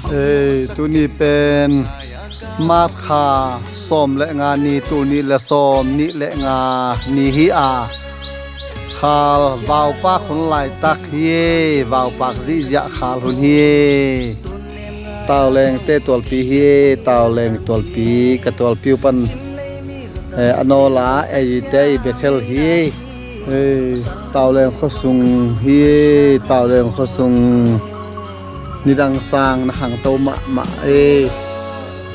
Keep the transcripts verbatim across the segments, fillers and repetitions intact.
Ei, tuni pen March kha sawm le nga ni, tul nih le sawm nih le nga ni hi a, khal vaupak hun laitak hi. Vaupak zihziah khal hun hi. Taulengte tualpi hi. Tauleng tualpi, ka tualpi uh pan, eh, a nawl a, ei te i Bethel hi. Ei, Tauleng khuasung hi. Tauleng khuasung nidang sang na khangto mahmah ei.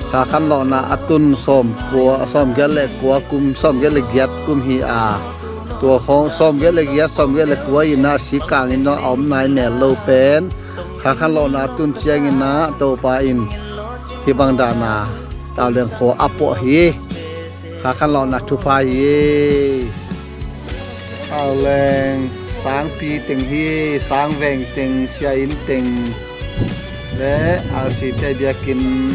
Kha khanlawhna a tun sawm kua, sawm giat le kua kum, sawm giat le giat kum hi a, tua khawng sawm giat le giat, sawm giat le kua in a, sikang in a om nai mel lo pen, kha khanlawhna a tun ciangin a, Topa in hih bang dan a Tauleng khua a puah hi. Kha khanlawhna thupha hi. Tauleng sangpi teng hi. Sangveng teng, sia inn teng le R C te biakinn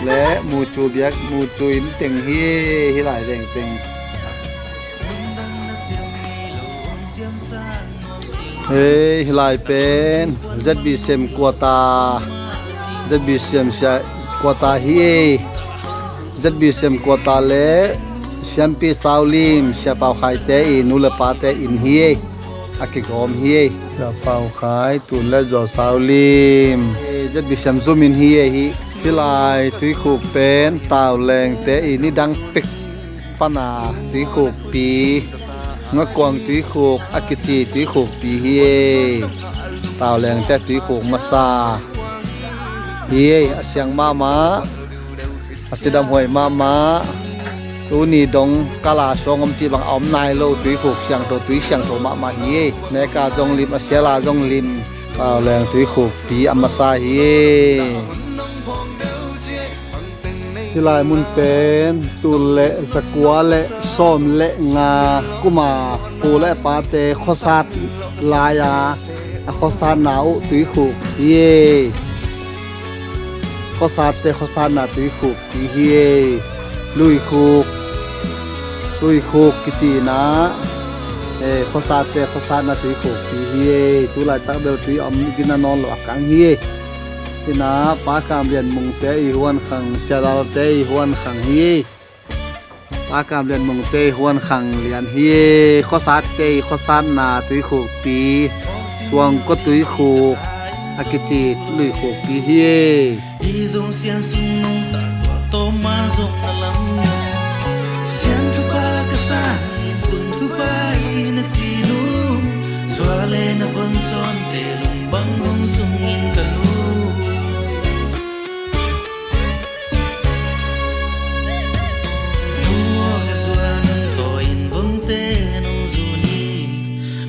le mucu biak, mucu inn teng hi. Hih lai veng teng. Hei, hih lai pen Z B C M quarter, Z B C M sia quarter hi. Z B C M quarter le Siampi Sau Lim, Sia Pau Khai te i nu le pa te inn hi. A kigawm hi. Sia Pau Khai, Tun le Zaw Sau Lim, Z B C M zum inn hi. Hih lai tuikhuk pen Tauleng te i nidang pek pan a tuikhukpi, Ngakuang tuikhuk a kici tuikhukpi hi. Tauleng te tuikhuk masa hi. A siang mahmah, a cidamhuai mahmah. Tuni dong kala suang om cih bang a om nai lo, tuikhuk siangtho, tui siangtho mahmah hi. Neka zong lim, a siala zong lim. Tauleng tuikhukpi a masa hi. Hih lai mun pen tul le zakua le sawm le nga kuma pu le pate khuasat lai-a, a khuasatna uh tuikhuk hi. Khuasatte khuasatna tuikhukpi hi. Luikhuk, Luikhuk kici-in ah, eh, khuasatte khuasatna tuikhukpi hi. Tulaitak bel tui om gina nawn lo a kang hi. Ina Pa Kam Lian Mungte i huankhang, Sia Lalte i huankhang hi. Pa Kam Lian Mungte i huankhang lian hi. Khuasatte i khuasatna tuikhukpi, Suangkua tuikhuk a kici luikhukpi hi. Hi zong sian sung nung ta tua tawma zong na lam. Sian thupha ka san in tun thupha in a ci nung. Sua le na von sawn te lung bang hong sung in ka lu. Nu aw na zuan taw in vonte nong zun hi.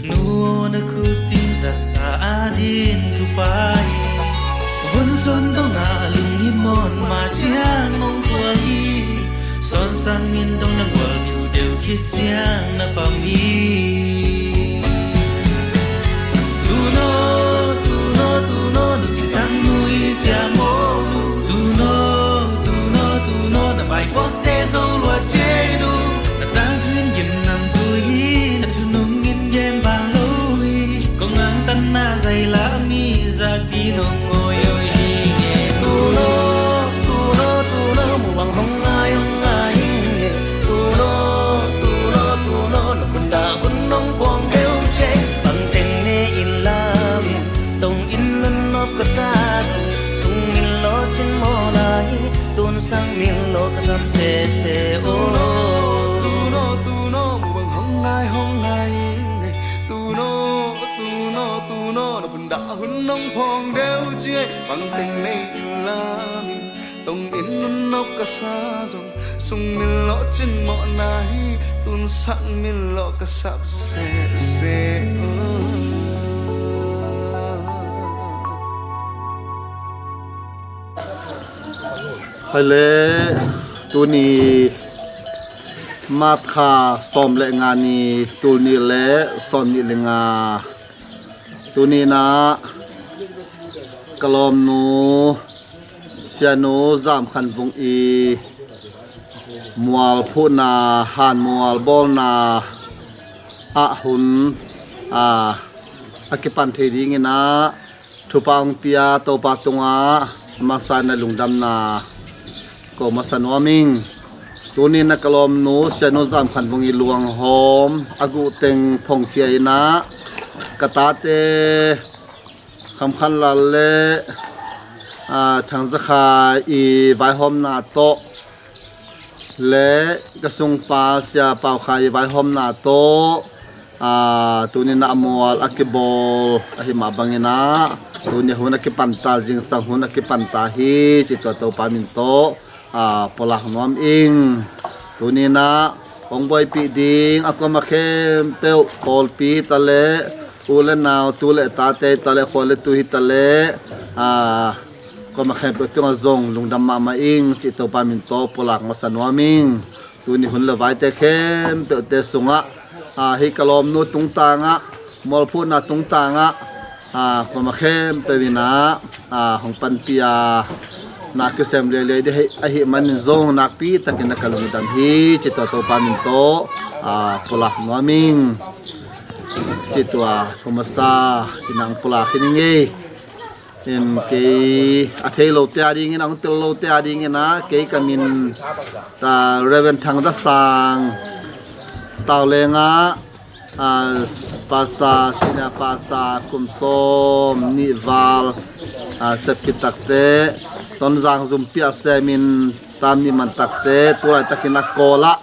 Nu aw na khut in zat a adin thupha hi. Von sawn dong a lung hi mawn ma ciang nong tua hi. Sawn sang min dong na gual diu deu khit ciang na pam hi. Tuno, tuno, tuno, nu ci tang nu i cia mo nu. Tuno, tuno, tuno, na bai kuak te zo lua cia nu. Na tang thuin gim nam tu hi, na thunung in gem bang lo hi. Kong ang tan na zai la mi zak di nong ngoi oi hi nge. Tuno, tuno, tuno, mu bang hong ngai, hong ngai hi nge. Tuno, tuno, tuno, na kun da kun nong kuang deu ce. Bang teng ne in lam in, tong in nun nop ka sa dong. Sung min lo cin mo lai, tun sang min lo ka sap se se o. Tuno, tuno, tuno, mu bang hong ngai, hong ngai hi nge. Tuno, tuno, tuno, na pun dah hun nong phong deu cie. Bang teng nei in lam in, tong in nun nop ka sa zong. Sung min lo cin mo na hi, tun sang min lo ka sap se se. Hai le, tuni March kha sawm le nga ni, tul nih le sawm nih le nga. Tuni na ka lawmnu Sianu Zam Khan Vung i mual phuhna, han mual bawlna ah hun a, a kipan thei dingin ah thupha hong pia Topa tungah Masa in ah lungdamna ko masa nuam ing. Tuni in ah ka lawmnu Sianu Zam Khan Vung i luanghawm a guh teng phongkhia in ah ka tate Kham Khan Lal le, ah, Thang Za Khai i vaihawmna tawh le ka sungpa Sia Pau Khai i vaihawmna tawh, aa, tuni in ah a mual a kibawl ahi mah bangin ah tuni hun a kipanta, zingsang hun a kipanta hi ci tua Topa min tawh, aa, pulak nuam ing. Tuni in ah hong buaipih ding a kuama khempeuh, pawlpi hi ta le, u le nau, tu le tate hi ta le, khua le tu hi ta le, aa, kuama khempeuh tungah zong lungdam mahmah ing ci Topa min tawh pulak masa nuam ing. Tuni hun le vaite khempeuhte sungah, aa, hih ka lawmnu tungtangah, mualphuhna tungtangah, aa, kuama khempeuh in ah, aa, hong panpih a, na kisem leilei ding ahih manin zong nakpi takin ah ka lungdam hi ci tua Topa min tawh, aa, pulak nuam ing. Ci tua thu masa in ah hong pulak hi ning ei. In kei a thei lote a dingin, a hong tel lote a dingin ah, kei ka min, ah, Reverend Thang Za Sang, Tawleng ah, ah, pastor, senior pastor, kum sawm nih val, ah, sep khit takte, Tonzang zumpi a semin tam nih man takte, tu laitakin ah Kawl ah,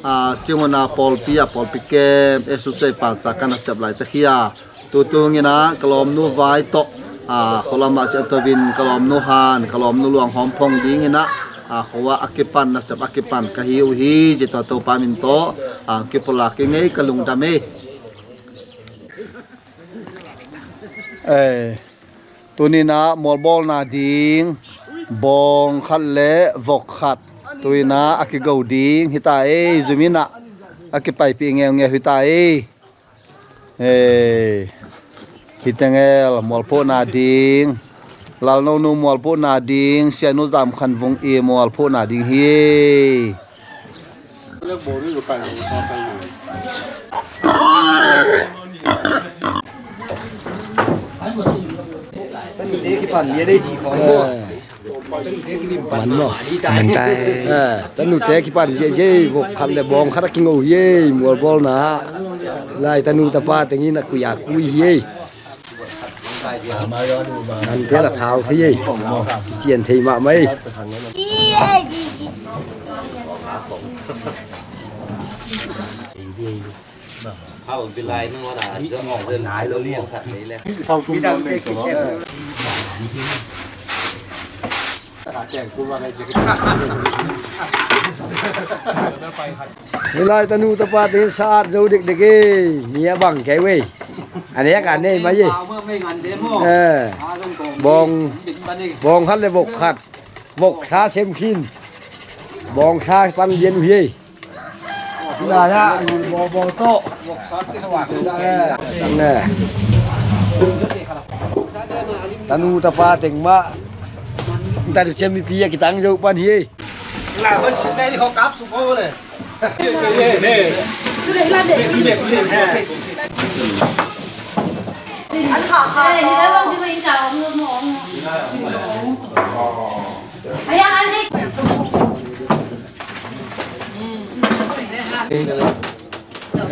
ah, Singuna pawlpi ah, pawlpi kem, Associate Pastor ka na sep laitak hi a, tu tungin ah ka lawmnu vai tawh, ah, khualam ah ciah to in ka lawmnu han, ka lawmnu luanghawm phong dingin ah, ah, khua a kipan, nasep a kipan ka hi uh hi ci tua Topa min tawh, ah, kipulak ing ei, ka lungdam ei. Eh, tuni in ah mualbawlna ding bawng khat le vok khat tuni in ah a kigo ding hi ta ei, zum in ah a kipaipih ngeungeu hi ta ei. Eh, hi teng el mualphuhna ding, Lalnonu mualphuhna ding, Sianu Zam Khan Vung i mualphuhna ding hi. Man maw? Man tai. Eh, tanute kipan ziahziah ei, vok khat le bawng khat a kingo hi ei, mualbawlna. Lai tanu tapa tengin a kui a kui hi ei. Nante la thau thei ei. Kician thei mahmah ei. Hih lai tanu tapa teng sa at zo dekdek ei. Mi a bang kei uh ei. A nek a nei mai ei. Eh. Bawng, bawng khat le vok khat. Vok sa sem khin. Bawng sa pan lian uh hi ei. Tanu tapa teng mah. Tanu ciang mipi a kitang zo pan hi ei.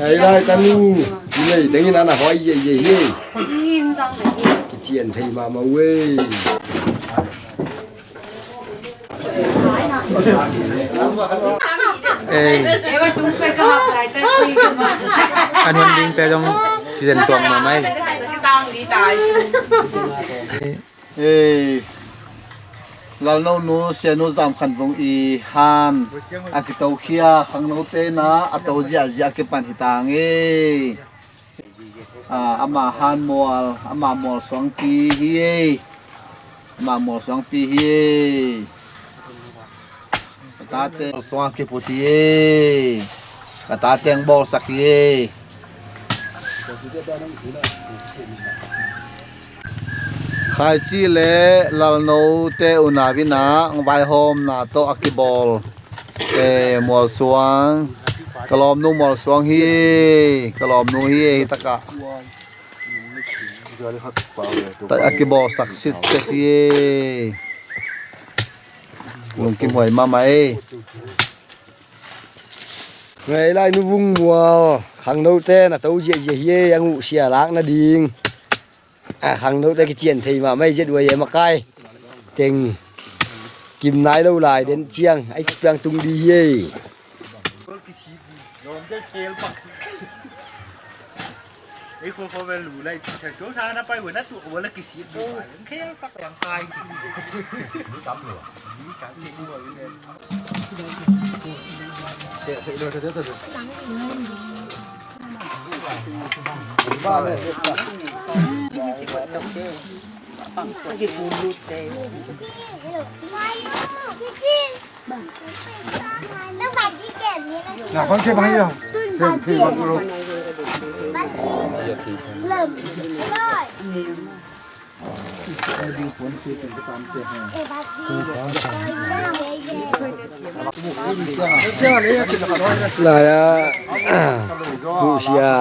Ei lai tanu. Ei, tengin ana hoi ei ei ei. Kician thei mahmah uh ei. Ei. An hon ding pe dong kizen tuang mahmah ei. Ei, Lalnonu Sianu Zam Khan Vung i han a kitokhia khangnote na a to ziahziah a kipan hi tang ei. Ah, ama han mual, ama mual suangpi hi ei. Ama mual suangpi hi ei. Ka tate suang kiput hi ei. Ka tate ang bawlsak hi ei. Khaici le Lalno te unau in ah vaihawmna tawh a kibawl, eh, mualsuang. Ka lawmnu mualsuang hi ei. Ka lawmnu hi ei, hi takah. A kibawlsak sitset hi ei. Lungkim huai mahmah ei. Ngai lai nu Vung Mual, khangnote na to ziahziah hi ei, a nguhsia lak nading. A khangnote kician thei mahmah ei, Z Y M a kai teng kim nai lo lai den ciang, ai ci piang tung di hi ei. Lai a, nguhsia,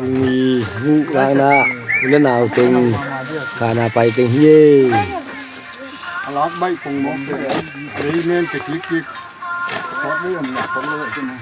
mi nguh lakna, u le nau teng, khana pai teng hi ei. A lak baih pong mawk te, rei nen te kik kik. Khawt rei om na, khawt rei om na.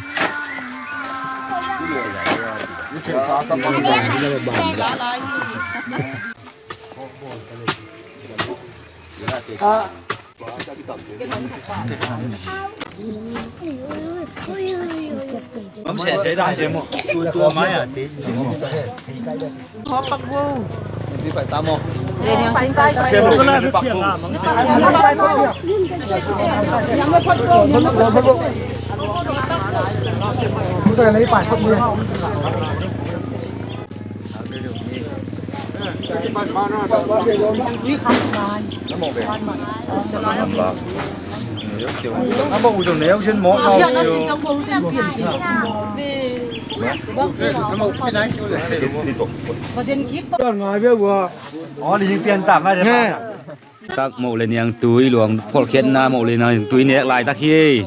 Tak moh le niangtui luang pholkhiatna, moh le niangtui nek laitak hi.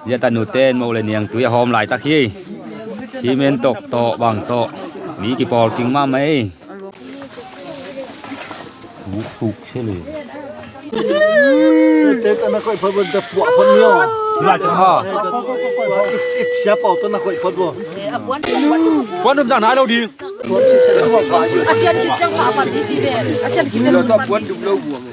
Zia tanute in moh le niangtui a hawm laitak hi. Cement tawh, tawh bang tawh mi kipawl cing mahmah ei. Thuk thuk se le. Puan dum zang nai lo ding. A sian khit ciang pha pan ding ci ve. A sian khit ciang lo pan puan dum lo buang.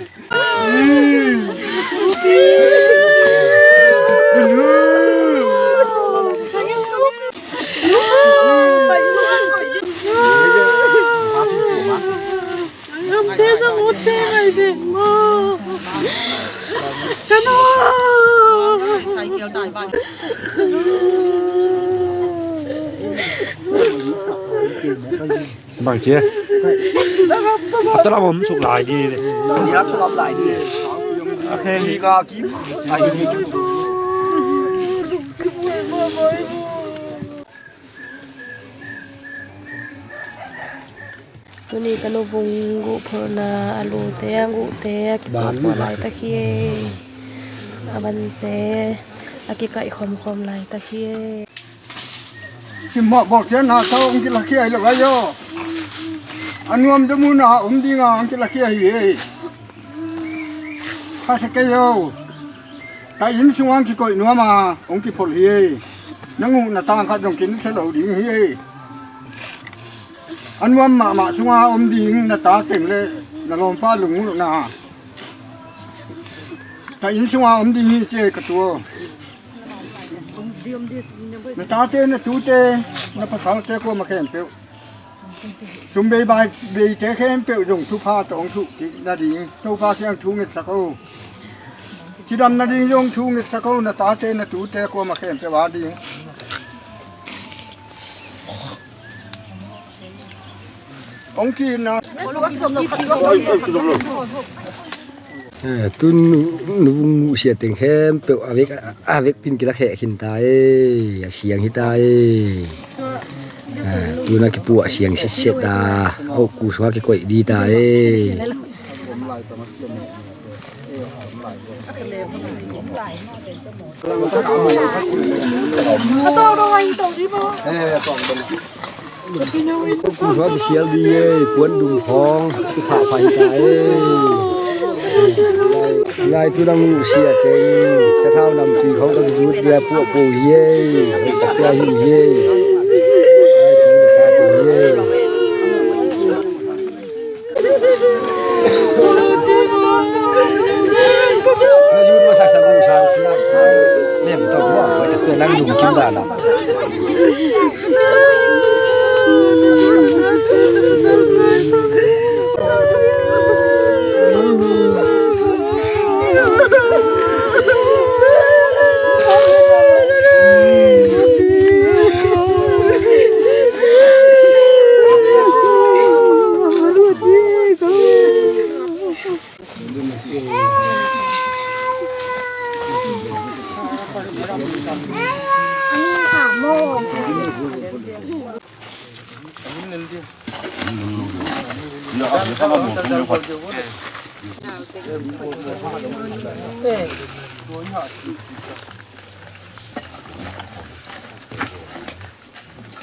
Bang ci. A tawlam om suk lai di. Ni lam suk om lai di. Ok. Ki ka ki. Ai di. Tuni ka nu Vung guhpholhna a lute a guhte a kipuahphuah laitak hi ei. A vante a kikaih khawmkhawm laitak hi ei. Cimawh bawk cianna tawh hong kilakhia hi lo ahi aw. A nuam domuna om dinga hong kilakhia hi ei. Kha sa kei aw. Taih inn sungah hong kikoih nuama hong kipholh hi ei. Na nguhna tang khat zong kinsa lo ding hi ei. A nuam mahmah sunga om ding na ta teng le na lawmpa lungmuhna. Taih inn sunga om ding hi ci ei ka tu aw. Na tate, na tute, na pasalte kuama khempeuh. Sum bei bai beite khempeuh zong thupha tawh hong thuh kik nading Topa kiang thu ngetsak o. Cidam nading zong thu ngetsak o, na tate, na tute kuama khempeuh a ding. Hong kihna. Eh, tun nu, nu Vung muhsia teng khempeuh a vek, a vek pin kilakheh khin ta ei, a siang hi ta ei. Eh, tun a kipuah siang sitset ta, a ukku sungah kikoih di ta ei. Kum hua kisial di ei, puan dum khawng kiphah phah hi ta ei. Lai tu nang uh sia teng sathau namtui khong ka zut dia puah puah hi ei. Ka pia hi ei. Na zut masak sak uh sang lem tawh puah puah ta pia nang lungkim dah lam.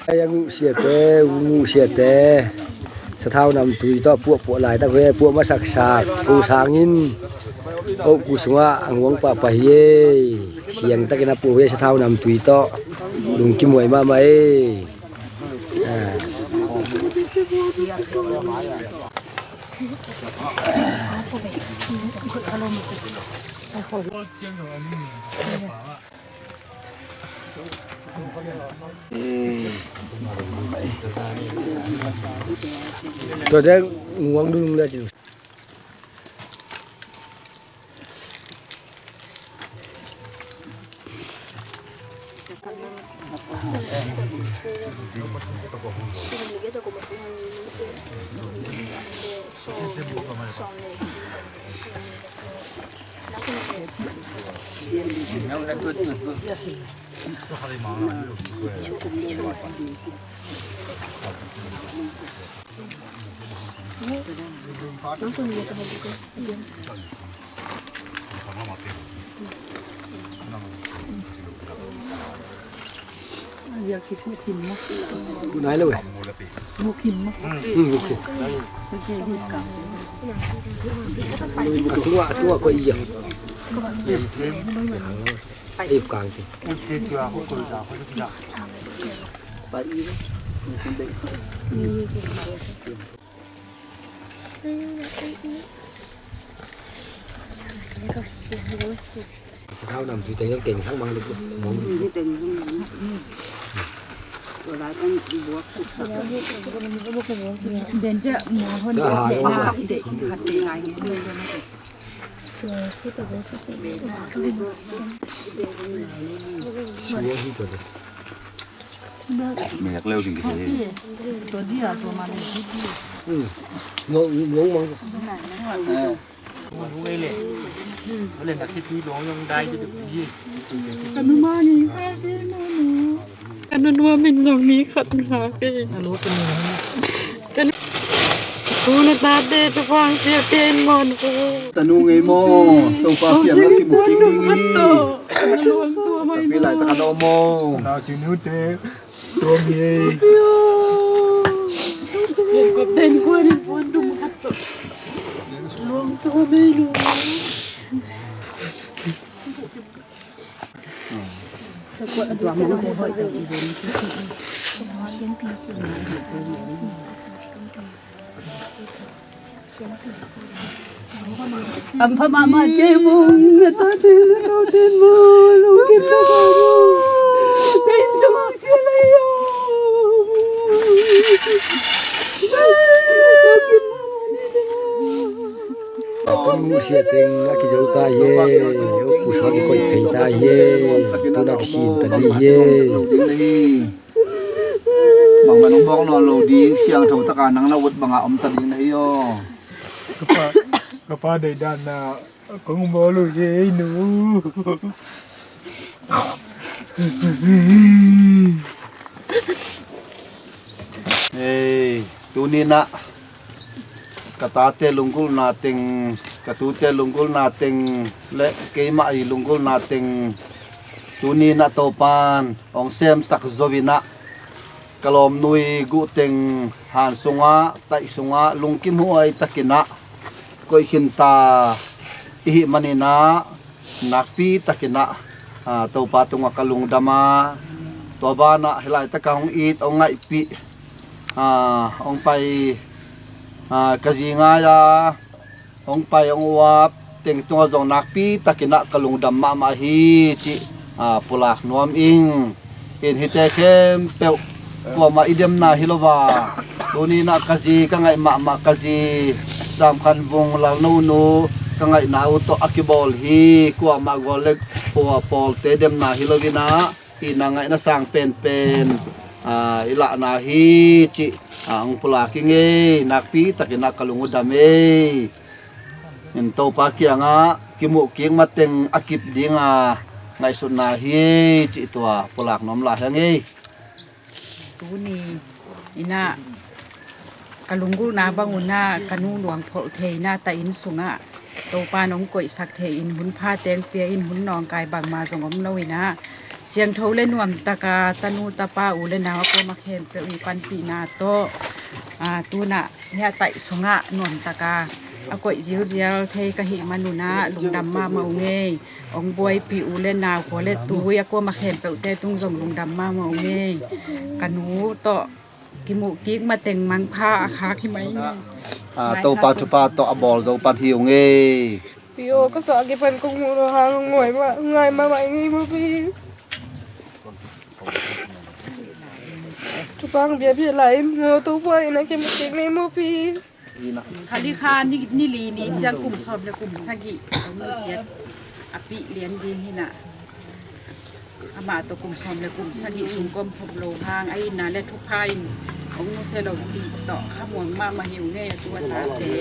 Ai, a nguh siate, u nguh siate, sathau namtui tawh puahpuah laitak ve, puah masaksak, ko sangin, oh, ku sungah a nguang pahpah hi ei. Siangtakin a puah ve, sathau namtui tawh, lungkim huai mahmah ei. Ah. Tua teng nguang dun le cin. Nai lo eh. Bukim ma. Hmm, bukim. Atua, atua ko iya. Ip kang ti. Sathau namtui teng keng sang mang lu. Den ca muang hon. Ka ha lo. Suang hi tua. Mek leu sing kithei. Tua dia, tua mah le. Hmm. Ngong, ngong mang. Ka nu ma ni kha ke, nu nu. Ka nu nuam in zong ni khat kha ke. Ka nu, nu na tate, Topa hong siate in mawh ko. Tanu ngei maw, Topa kiang a kimu kik ding hi. Ka pi laitak a daw maw. Tuang hi. Siangkop ten kuan in puan dum khat tawh luang tua mei lu. Am pha mahmah kei mung, na tate na naute in maw, lungkim na ka mung. Ka inn sungah sia lai aw. Ka mu sia teng a kizo ta hi e, u ku sua kikoih phei ta hi e, tuna kisin ta ding hi e. Bangmah nong bawk nawn lo ding, siangtho taka nang na ut banga om ta ding na hi aw. Ka pa, ka pa deihdan na kong bawl uh hi ei nu. Ei, tuni-in ah ka tate lunggulhna teng, ka tute lunggulhna teng le keimah i lunggulhna teng, tuni-in ah Topan hong semsak zo-in ah ka lawmnu i guh teng han sungah, taih sungah lungkim huai takin ah koih khin ta. Hih maninah nakpi takinah, ah, Topa tungah ka lungdam a, tua banah hih laitakah hong it, hong ngaihpih, ah, hong pai, ah, ka zi ngai a, hong pai hong uap teng tungah zong nakpi takinah ka lungdam mahmah hi cih, ah, pulak nuam ing. In hihte khempeuh kuamah i demna hi lo a, tuninah ka zi ka ngaih mahmah, ka zi Zam Khan Vung Lalno nu ka ngaihna uh tawh a kibawl hi. Kuamah gual le pua pawlte demna hi loinah, i na ngaihna sang penpen, ah, i lahna hi cih, ah, hong pulak ing ei. Nakpi takinah ka lung uh dam ei. In Topa kiangah kimuh kik mateng a kip dinga ngaihsutna hi ei cih tua pulak nuam lai hang ei. Tuni inah ka lunggulhna bang unah ka nu luang pholh theina ta inn sungah Topa nong koihsak thei in hun pha teng pia in hun nawngkai bangmah zong om lo inah siangtho le nuamtaka tanu tapa u le nau a kuama khempeuh i panpihna tawh, ah, tunah hih a taih sungah nuamtaka a koih zialzial thei ka hih man unah lungdam mahmah ung ei. Hong buaipih u le nau khua le tui a kuama khempeuhte tung zong lungdam mahmah ung ei. Ka nu tawh kimuh kik mateng mangpha a khak hi mai. Ah, Topa thupha tawh a bawl zo pan hi ung ei. Pi aw, ka suah kipan kong muh lo hang hong ngai mah, ngai mahmah ing ei maw pi. Thupha hong biapia lai in maw, Topa in a kimuh kik ni maw pi. Khali kha ni, ni li ni ciang kum sawm le kum sagih hong nusiat a pi lian ding hinah. Amah tawh kum sawm le kum sagih sung kawm khop lo hang a itna le thupha in hong nusia lo cih tawh khamuang mahmah hi ung ei a tu a tate.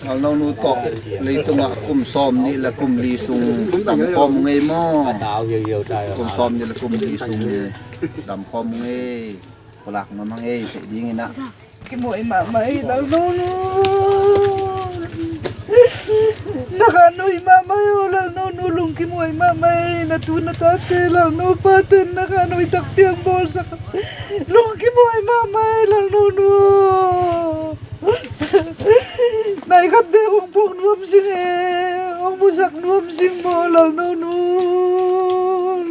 Lalno nu tawh leitungah kum sawm nih le kum li sung dam khawm ung ei maw? Kum sawm nih le kum li sung dam khawm ung ei. Pulak nuam hang ei, theih dinginah. Kimuai mahmah ei Lalno nu. Na khan hoih mahmah ei aw Lalno nu, lungkimuai mahmah ei. Na tu na tate Lalno pate na khan hoih takpi hong bawlsak. Lungkimuai mahmah ei Lalno nu. Nai khat bek hong phawk nuam sing e, hong musak nuam sing maw Lalno nu.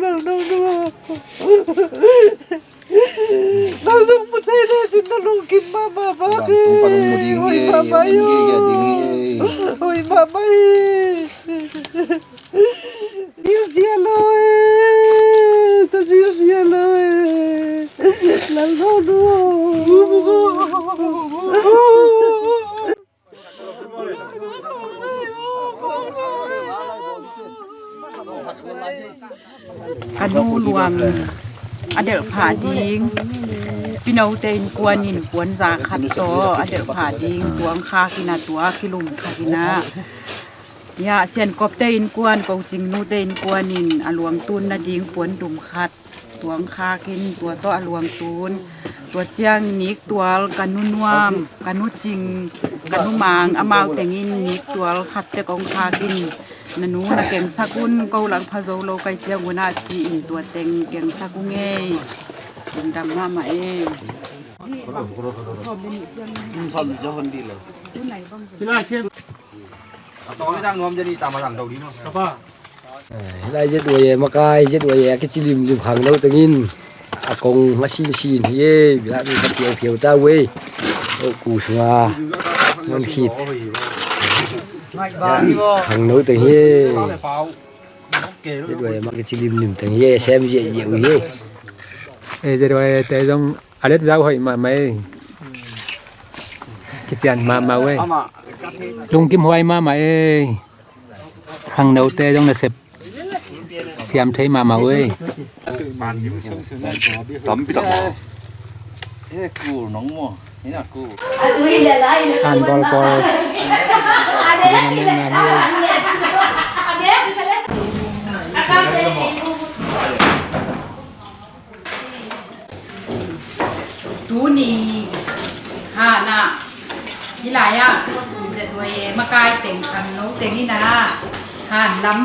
Lalno nu. Nang zong mu thei lecin na lungkim mahmah bak hi. Hoih mahmah hi. Hoih mahmah hi. Ziau zia lo e. Ta ziau zia lo e. Lalno nu. Ka nu luang a delhphah ding, pinote innkuan in puan za khat tawh a delhphah ding tuang khak in a tua kilumsak in a, ya, Siankopte innkuan, Kocing nute innkuan in a luang tun nading puan dum khat tuang khakin tua tawh a luang tun. Tua ciang niktual ka nu Nuam, ka nu Cing, ka nu Mang, amau tengin niktual khat tek ong khakin, na nu na kengsak un, ko lang pha zo lo kai ciang unah ci-in tua teng kengsak ung ei. Lungdam mahmah ei. Hilai Z Y A makai, Z Y A a kici limlim khangno tengin a kong a sinsin hi e, bilak mi ka phiauphiau ta uh e. Oh, ku sunga ngon khit khangno teng hi e. Z Y A a kici limlim teng hi e, sem ziahziah uh hi e. Eh, Z Y A te zong a let zau hoih mahmah e. Kician mahmah uh e. Lungkim huai mahmah e. Khangnote zong nasep siam thei mahmah uh e. Tampi tak maw. An bawl bawl. Tuni hanah hilai-ah khuasung Z Y A makai teng khangno teng inah hanlam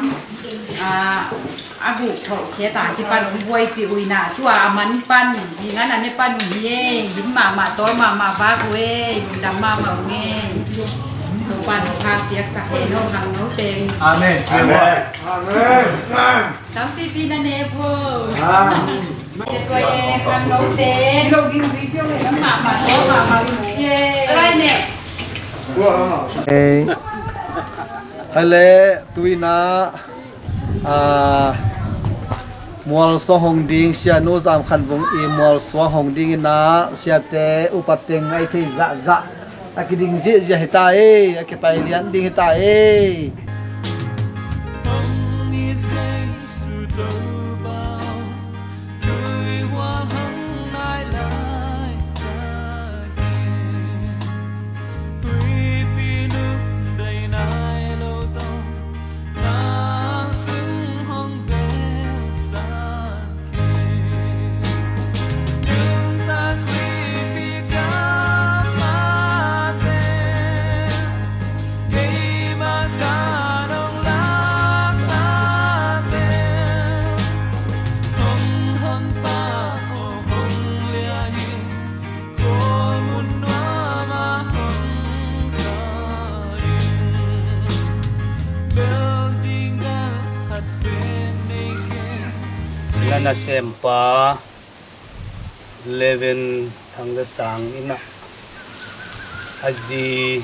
a guk tholhkhiat a kipan hong buaipih uh inah tua a man pan zingan a ne pan uh hi e. Lim mahmah tawl mahmah vak uh e. Lungdam mahmah uh e. Topa'n hong piaksak hen aw, khangno teng. Amen. Amen. Tampipi na ne vo. Amen. Tua e, khangno teng. Mama, mama, mama. Hey. Hai le, tu-in ah, ah, mualsuang hong ding, Sianu Zam Khan Vung i mualsuang hong ding in ah, siate upa teng a i theih zahzah a kiding ziahziah hi ta ei, a kipai lian ding hi ta ei. Na nasempa Leven Thang Za Sang in ah, a zi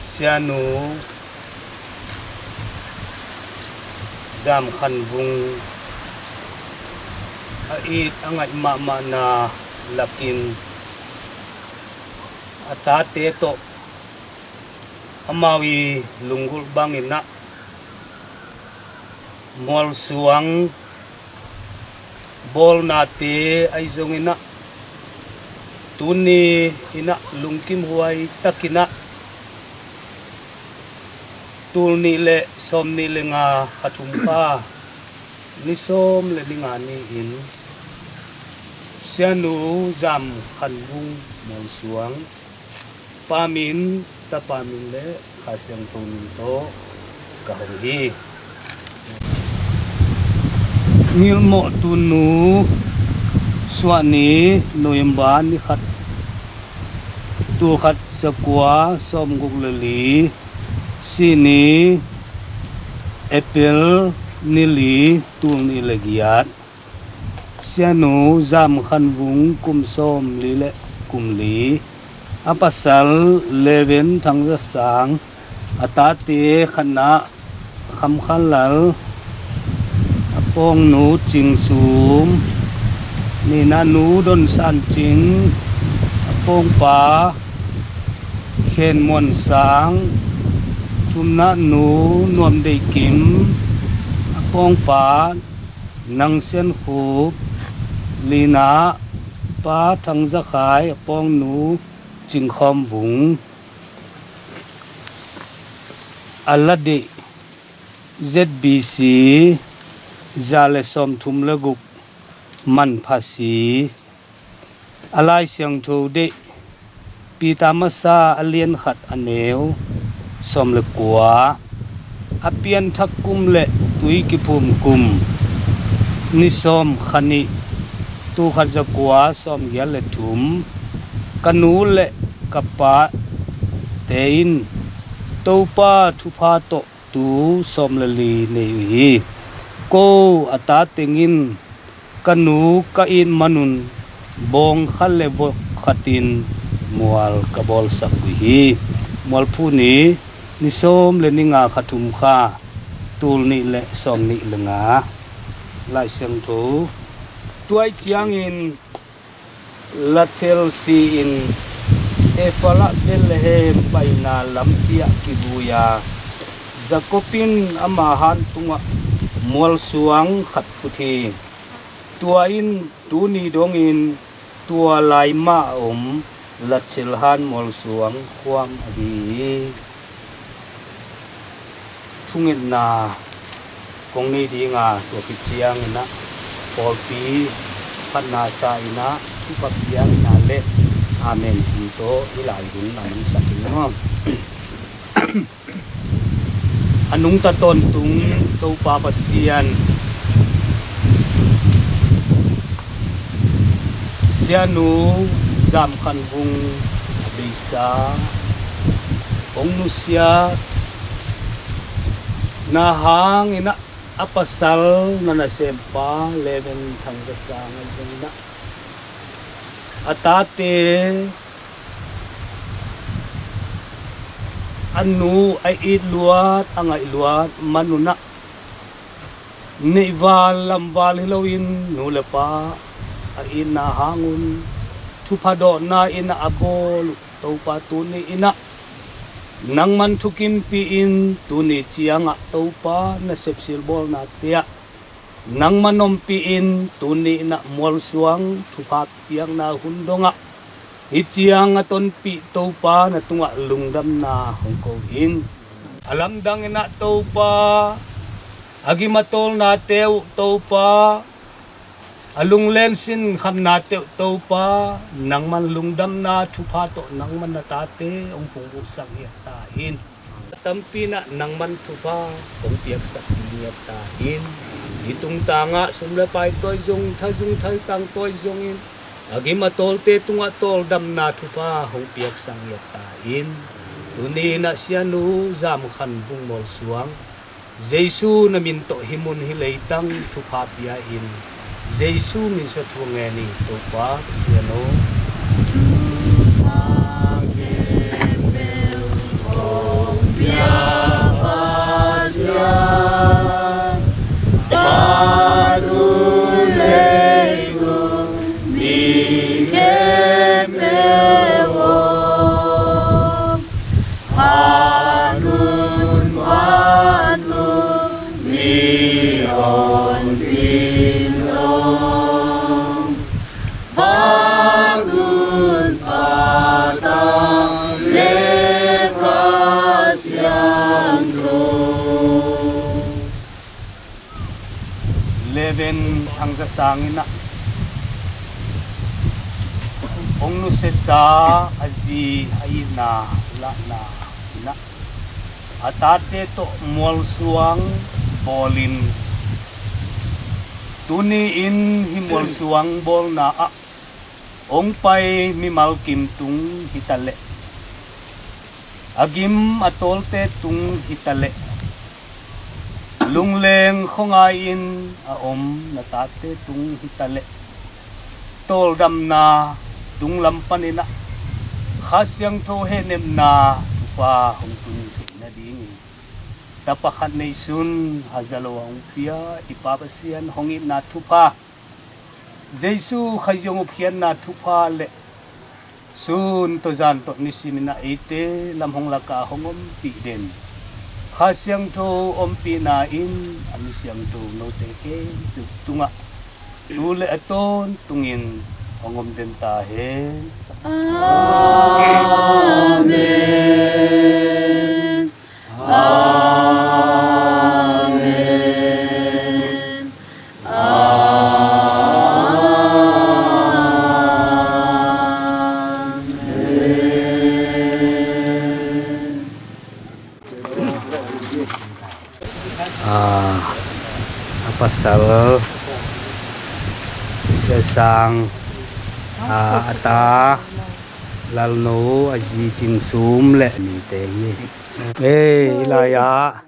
Sianu Zam Khan Vung a it a ngaih mahmahna lakin a tate tawh amau i lunggulh bangin ah mualsuang bawlnate ahi zongin ah, tuni in ah lungkimhuai takin ah, tul nih le sawm nih le nga, kha thum kha, ni sawm le ni nga ni-in Sianu Zam Khan Vung mualsuang Pa min, Tapa min le Kha Siangtho min tawh ka hong hi. Ngilhmawh Tunu, suah ni November ni khat, tul khat za kua sawm guk le li, sih ni April ni li, tul nih le giat. Sianu Zam Khan Vung kum sawm li le kum li. A pasal Leven Thang Za Sang, a tate khatna Kham Khan Lal, a pawngnu Cing Sum, nihna nu Don San Cing, a pawngpa Khen Muan Sang, thumna nu Nuam Dei Kim, a pawngpa Nang Sian Khup, lina pa Thang Za Khai, a pawngnu Cing Khawm Vung. A la deih Z B C za le sawm thum le guk, Manpha si. A Lai Siangtho deih Peter Masa a lian khat a neu sawm le kua. A pianthak kum le tui kiphum kum ni sawm kha nih, tul khat za kua sawm giat le thum. Ka nu le ka pate in Topa thupha tawh tu sawm le li nei uh hi. Ko a ta tengin ka nu ka it manun bawng khat le vok khatin mual ka bawlsak uh hi. Mualphu ni, ni sawm le ni nga, kha thum kha, tul nih le sawm nih le nga. Lai Siangtho. Tua ahih ciangin Rachel si-in Ephrathah Bethlehem paina lam ciah kivui a, Jacob in ama han tungah mualsuang khat phut hi. Tua in tuni dongin tua lai mah a om Rachel han mualsuang khuam ahi hi. Thungetna kong nei ding a, tua khit ciangin ah pawlpi phatna sa-in ah thupha piakna le amen tawh i lai hun a mangsak ding maw? A nungta tawntung Topa Pasian, Sianu Zam Khan Vung a beisa hong nusiat na hangin ah, a pasal na nasempa Leven Thangzasang a zong in ah, a tate a nu a it luat, a ngaih luat manun ah, neihval lamval hi loin nu le pa a itna hangun thupha dawhna in ah a bawl uh Topa, tuni in ah nangman thukimpih in, tuni ciangah Topa na sepsil bawlnate ah nangman ompih in, tuni in ah mualsuang thupha piakna hun dongah hih ciang a tonpih Topa na tungah lungdamna hong ko in. A lamdang in ah Topa, a gim a tawlnate uh Topa, a lungleng sinkhamnate uh Topa, nangman lungdamna thupha tawh nangman na tate hong pungbuhsak ngiat ta in. Tampi in ah nangman thupha hong piaksak ngiat ta in. Hih tungtangah sum le pai tawi zong, tha zong, thaitang tawi zongin, a gim a tawlte tungah tawldamna thupha hong piaksak ngiat ta in. Tuni in ah Sianu Zam Khan Vung Mualsuang, Jesu na min tawh hih mun hih leitang thupha pia in. Jesu min suang thu ngen ni, Topa Pasian aw. Phat un, phat un, mi ompih zong. Phat un, phat tak le Kha Siangtho. Leven Thangzasang in ah hong nusiasa a zi a itna lahna in ah a tate tawh mualsuang bawlin, tuni in hih mualsuang bawlna ah hong pai mimal kim tung hi ta leh, a gim a tawlte tung hi ta leh, lungleng khuangai in a om na tate tung hi ta leh, tawldamna tunglam panin ah Kha Siangtho hehnepna thupha hong tun theih nadingin tapa khat neihsun haza lo a hong pia i Pa Pasian hong itna thupha, Jesu Khazih hong upkhiatna thupha le sun tawh zan tawh nisimin ah eite lam hong lakah hong ompih den Kha Siangtho ompihna in a mi siangtho note khempeuh tungah tu le a tawntungin hong om den ta hen. Amen. Amen. Amen. A, a pasal Sia Sang, a, a ta Lalno, a zi Cing Sum le mite hi. Ei, i lai-ah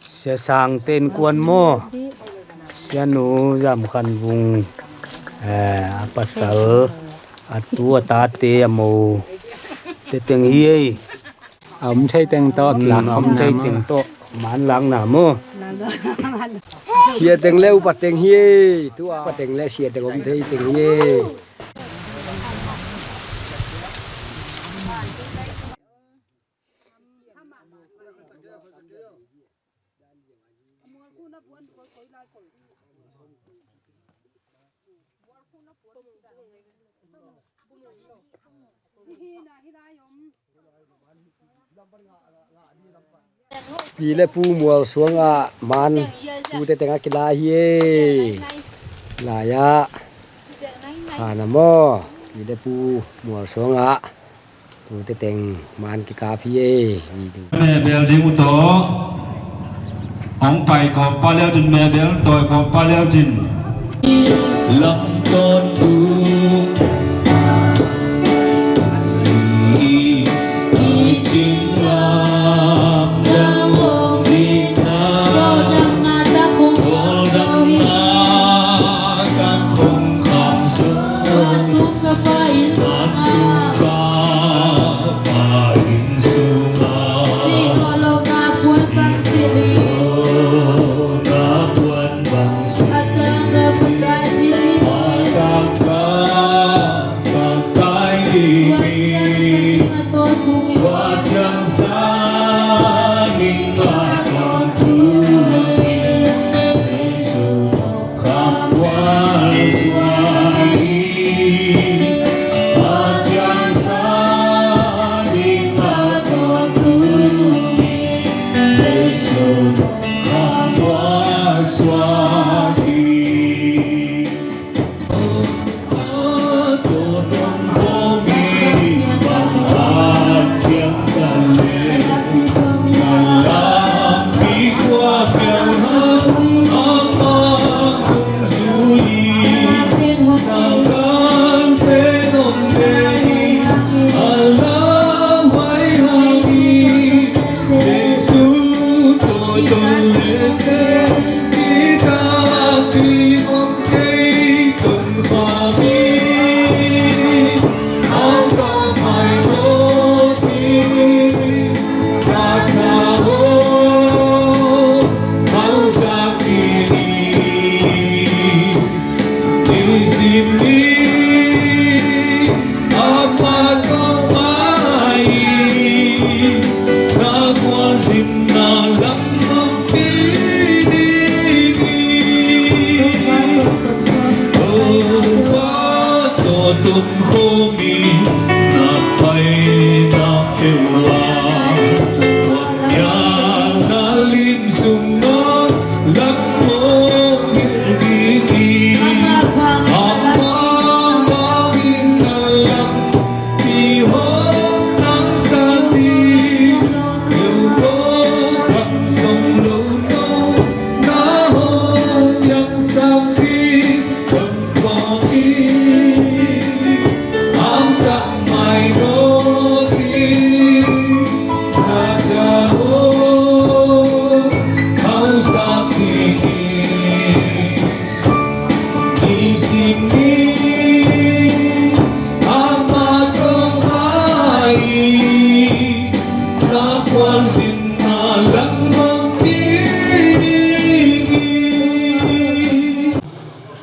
Sia Sang te innkuan maw, Sianu Zam Khan Vung, eh, a pasal, a tu, a tate, a mo te teng hi ei. A om thei teng tawh, mm, a om thei teng tawh manlakna maw. Sia teng le upa teng hi ei. Tu a upa teng le sia teng om thei teng hi ei. Pi le Pu Mualsuang ah man tute teng a kila hi ei. Lai-ah hana maw, Pi le Pu Mualsuang ah tute teng man kikap hi ei. Mebel ding uh tawh hong pai kawm pa leu cin, mebel tawi kawm pa leu cin. Lamtawn tu i, i cin la.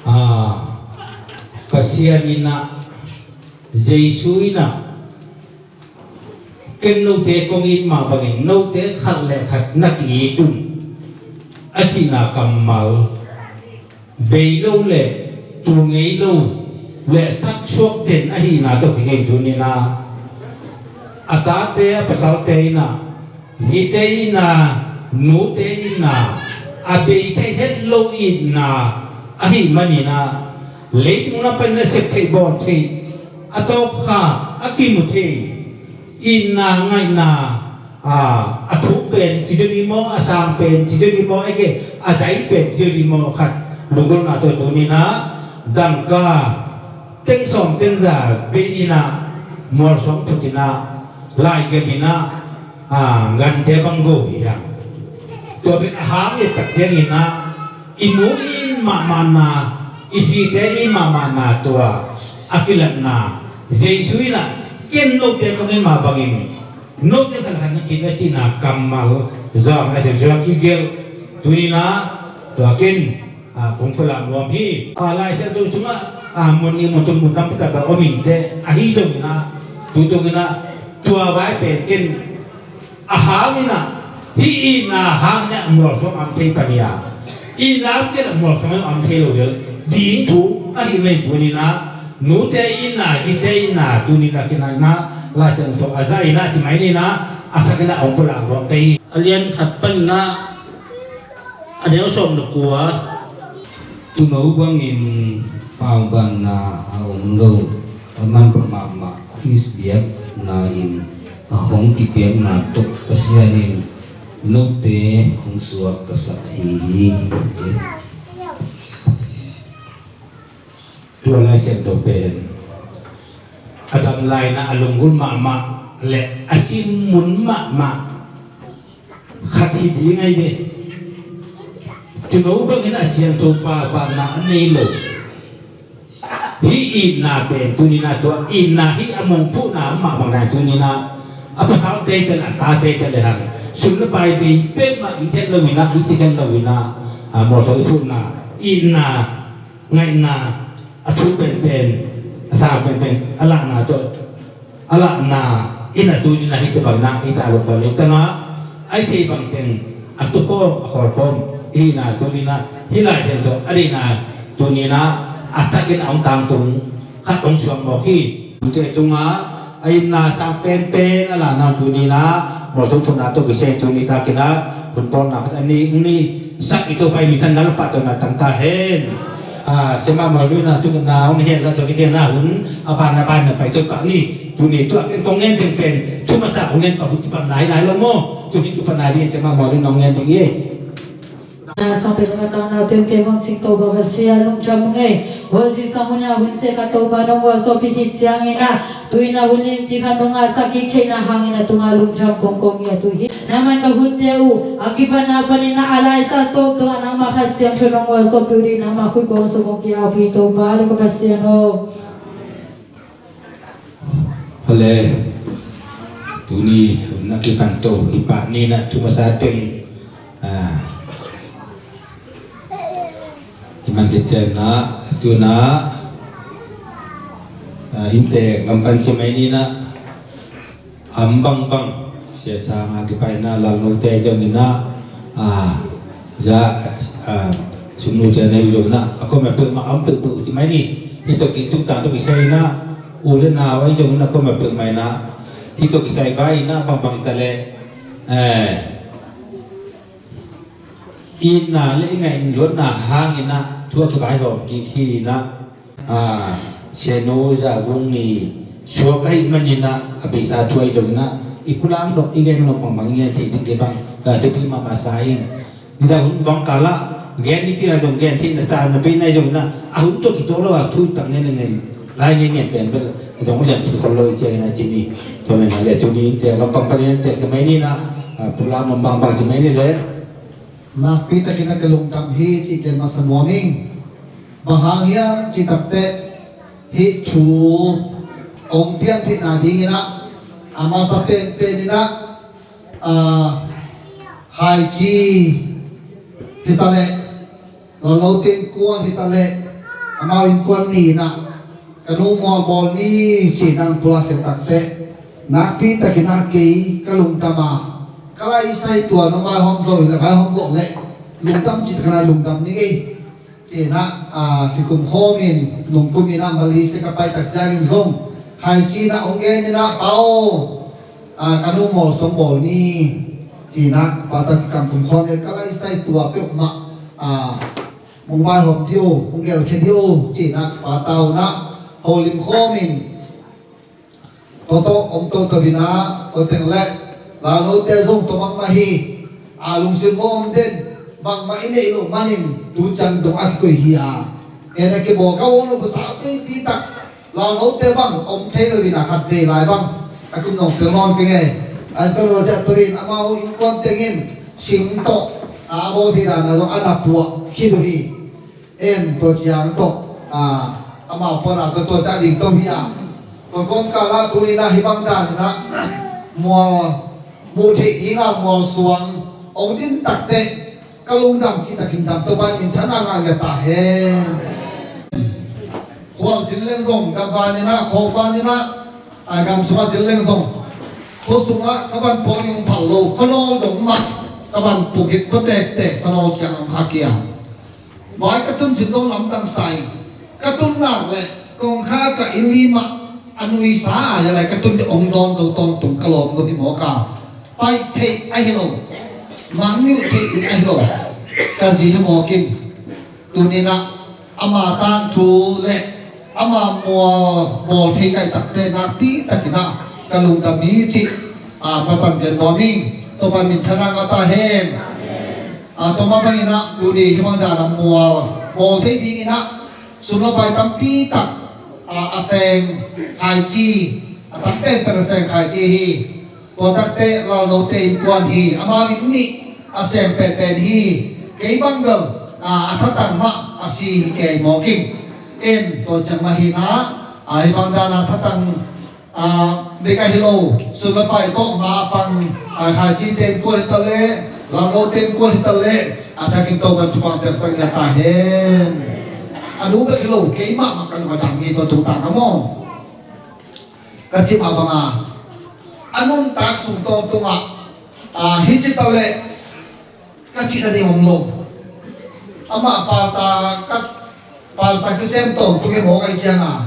Ah, Pasian in ah, Jesu in ah, ken note kong it mah bangin note khat le khat na ki-it un, a cihna kammal, bei lo le tul ngei lo le taksuak den ahihna tawh kigen tuni-in ah, a tate a pasalte in ah, zite itna, nute itna, a bei thei het lo itna ahih manin ah, leitung lam panin a sep theih bawl theih, a tawpkhak, a kimu thei, itna ngaihna, a, a thuk pen ci zaw ding maw, a sang pen ci zaw ding maw, eke, a zai pen ci zaw ding maw, khat lunggulhna tawh tuni-in ah, dangka teng sawm teng za bei in ah, mualsuang phut in ah, laigelh in ah, a, gante bang go hi hang. Tua pen a hang i et tak ciangin ah, i nu i in mahmahna, i zite i in mahmahna tua a kilatna, Jesu in ah, ken note kong it mah bangin note khat khat na ki-it un a cihna kammal zong a Jesu a kigelh. Tuni-in ah tua ken, a, kong pulak nuam hi. A, Lai Siangtho sungah, a, mun nih mun thum mun tam peuhpeuh bang om inteh, ahi zongin ah, tu tungin ah, tua vai pen ken a hang in ah, hih itna hang in ah mualsuang om thei pan hi a, itna ken mualsuang om thei lo lel ding thu ahih manin tuni-in ah, nute itna, zite itna, tuni-in ah kinatna, Lai Siangtho a za in ah, ci mai ni-in ah, a sak in ah hong pulak nuam ka hi. A lian khat panin ah, a neu sawm le kua. Tuuno bangin paubaanna a om lo, a manpha mahmah Khrist biakna in a hong kipiakna tawh Pasian in note hong suak ka sak hi, ci. Tua Lai Siangtho pen a dam lai-in ah a lunggulh mahmah le a sim mun mahmah khat hi ding ahi ve. Tuuno bangin a siangtho paubaanna a nei lo, hih itna pen tuni-in ah, tua itna hih a mongphuhna mah bang dan tuni-in ah, a pasalte teng, a tate teng le hang, sum le pai bei pen mah i it het lo-in ah, i cih het lo-in ah, a, mualsuang i phutna, itna, ngaihna, a thu penpen, a sang penpen a lahna tawh, a lahna in ah tuni-in ah hih tawh bang na i ta lo ka lei tangah, a i thei bang teng a tukhawm, a khawlkhawm i hihna tuni-in ah, hih Lai Siangtho a deihna tuni-in ah a takin a hong tangtung khat hong suak mawk hi. Tute tungah a itna sang penpen a lahna tuni-in ah, mualsuang phutna tawh kisai tuni takin ah hun pawlna khat a ni, ni sak i Topa i minthanna le pahtawina tang ta hen. A, Sia Mah Mawi Lun in ah tuni-in ah hong na hen la tawh kikena hun a ban a ban na pai tawh pah ni. Tuni tua ken kong ngen teng pen thu masa kong ngen pah hun kipatna hi nai lo maw? Tu hi kipatna ding Sia Mah Mawi Lun in hong ngen teng hi. Na sang pen ka tang na tem ke bang cing Topa Pasian lungdam ung ei. Hua zi sang hun a hun se ka Topa nong hua sawpi hi ciangin ah, tu-in ah hun lim ci khat nong ngahsak kik theihna hangin a tungah lungdam kongkong hi a tu hi. Na man ka hunte uh a kipatna panin ah a laisa tawp tawh a nangmah Kha Siangtho nong hua sawpi uh ding nangmah khut kong sung kong ki-ap hi Topa le ka Pasian aw. Hale, tuni hun a kipan to i pah ni-in ah thu masa teng, a, i man khit ciangin ah, tu-in ah, a, innte gam pan ci mai ni-in ah, am bangbang, sia sang a kipaina lalnote zongin ah, a, za, a, sumnute na hi zongin ah, a koma peuhmah a om peuhpeuh ci mai ni. Hih tawh ki, tuktak tawh kisai in ah, U le nau ahi zongin a kuamah peuhmah in ah hih tawh kisai vai in ah bangbang hi ta leh, eh, itna le i ngaih luatna hangin ah thu a kivaihawm kik hi in ah, ah, Sianu Za Vung Ni suak ahih manin ah a beisa thu ahi zongin ah i pulak nop i gen nop bangbang i gen theih ding kei bang, ah, thupi mahmah sa ing. Nidang hun bang kal ah gen ni cih lai zong gen theih na sa na bei na hi zongin ah a hun tawh kituak lo a thu tak ngen a ngen lai ngen ngen pen bel zong liam khin khol lo i ciangin a ci ni. Tua men a le tuni in tek lampang panin tek ci mai ni na, ah, pulak nop bangbang ci mai ni le. Nakpi takin a ka lungdam hi cih gen masa nuam ing. Bang hang hiam cih takteh hih thu hong piang theihna dingin ah a masa penpen in ah, ah, Khaici hi ta leh, Lallote innkuan hi ta leh, amau innkuan ni in ah ka nu Mual bawl ni ci-in ah pulak khia takteh nakpi takin ah kei ka lungdam a, ka laisai tua nong vaihawm zawh hi leh, vaihawm zawh leh lungdam cih takin ah lungdam ni ngei. Ci-in ah, ah, kikum khawmin nungkumin ah Malaysia ka pai tak ciangin zong Khaici in ah hong gen in ah, Pa aw, ah, ka nu Mual sung bawl ni. Ci-in ah pa tak kikam kum khawmin ka laisai tua peuhmah, ah, hong vaihawm dih o, hong gelkhia dih o. Ci-in ah pa ta un ah holim khawmin Tua tawh om toto in ah, tua teng le Lallote zong tua bangmah hi. A lungsim va om den, bangmah i neih loh manin tu ciang dong a kikoih hi a. En a kibawl ka om lo pasa a teipi tak Lallote bang om thei lo in a khat vei lai bang a kum nong pel nawn keng e. An ka lo ciah tua in amau innkuan tengin sing tawh a bawl thei dan a zong a na puah khit uh hi. En tua ciang tawh, ah, amau puan a tua tua ciah ding to hi a. Tua kawmkal ah tuni in ah hih bang dan in ah Mual muh theih ding a Mual suang hong din takteh ka lungdam cih takin dam Topa in minthanna ngah ngiat ta hen. Khual zin leng zong, gam van in ah, khawk van in ah, a gam sungah zin leng zong, khua sungah ka van puak ding hong phal lo, khuanawl dong mah ka van puk in pua tektek khuanawl ciang hong khak hi a. Vai ka tun cin lo lamdang sa ing. Ka tun nak leh kongkha ka inn lim ah a nuisa a, ya lai ka tun ding hong dawn zo tawntung ka lawm lo hi mawk a. Paih theih ahi lo, mangngilh theih ding ahi lo. Ka zi hi mawk in. Tuni in ah ama tangthu le ama Mual bawl thei ka hih takteh nakpi takin ah ka lungdam hi cih, ah, pasan gen nuam ing. Topa minthanna ngah ta hen. Ah, tua mah bangin ah tuni hih bang dan a Mual bawl thei dingin ah sum le pai tampi tak, ah, a seng Khaici, a tam penpen a seng Khaici hi. Tua takteh Lallote innkuan hi. Amau inn nih a seng penpen hi. Kei bang bel, ah, a thatang mah a si hi kei mawk ing. En tua ciang mah hi in ah, ah, hih bang dan a thatang, ah, bek ahi lo, sum le pai tawh ma a pang, ah, Khaicite innkuan hi ta leh, Lallote innkuan hi ta leh, a thakin Topa'n thupha piaksak ngiat ta hen. A nu bek hi lo, kei mahmah ka lung a dam hi tua tungtang a maw. Ka cih mah bang a, a nuntak sung tawntungah, ah, hi ci ta leh, ka cih nading om lo. Amah pastor ka, pastor kisem tawntung hi mawk ahih ciangin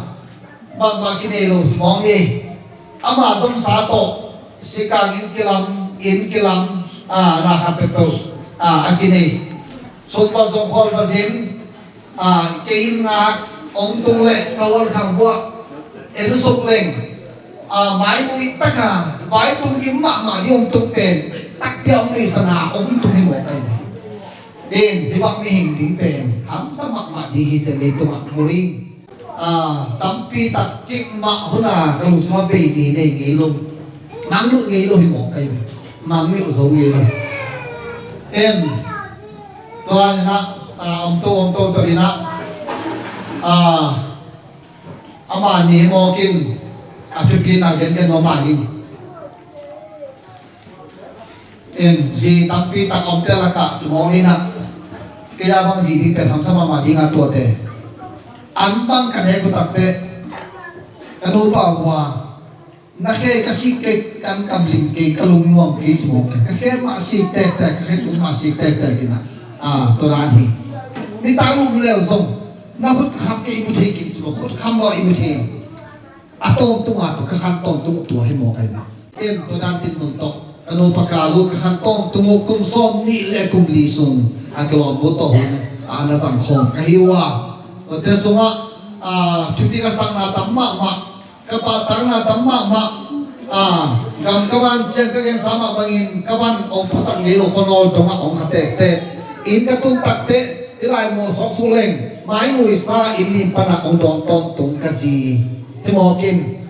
bangmah kinei lo mawk hi. Amah zomsa tawh sikang inn kilam, inn kilam, ah, na khat peuhpeuh, ah, a kinei. Sumpa zong khawl va zin, ah, kei inn ngak hong tung leh ka uan khang buah en suk leng, ah, maipui taka vai tung kim mahmah ding hong tung pen takpi a hong neihsa na hong tung hi mawk ahi. In hih bang mihing ding pen hamsa mahmah ding hi ci-in leitungah mu ing. Ah, tampi tak cik mah hun a ka lungsim ah bei ngei nei ngei lo. Mangngilh ngei lo hi mawk ahi. Mangngilh zo ngei lo. In tua in ah, ah, om to om to to in ah, ah, amah ni mawk in a thupina gengen mah mah ing. In zi tampi tak omte lakah ci mawk in ah, kei a bang zi ding pen hamsa mahmah ding a tuate. An bang ka nek uh takteh ka nupa uh a, na khe ka sik kei, kan kam lim kei, ka lungnuam kei ci mawk kei. Ka khe mah sik tektek, ka khe tung mah sik tektek in ah, ah, tua dan hi. Nitak lum leu zong na khut kham kei i mu thei kei ci mawk, khut kham lua i mu thei. A tawntung a tua ka khan tawntung uh tua hi maw ka hi na. En tua dan tin mun tawh ka nupa ka lu ka khan tawntung uh kum sawm nih le kum li sung a ka lawm uh tawh hun a na zang khawm ka hi uh a. Tua te sungah a thupi ka sakna tam mahmah, ka pahtakna tam mahmah. A gam ka van ciang ka gensa mah bangin ka van ong pasak ngei lo khuanawl dongah ong kha tektek. Inn ka tun takteh hih lai maw sawk suh leng mai nuisa inn lim panah ong dawn tawntung ka zi. Hi mawkin.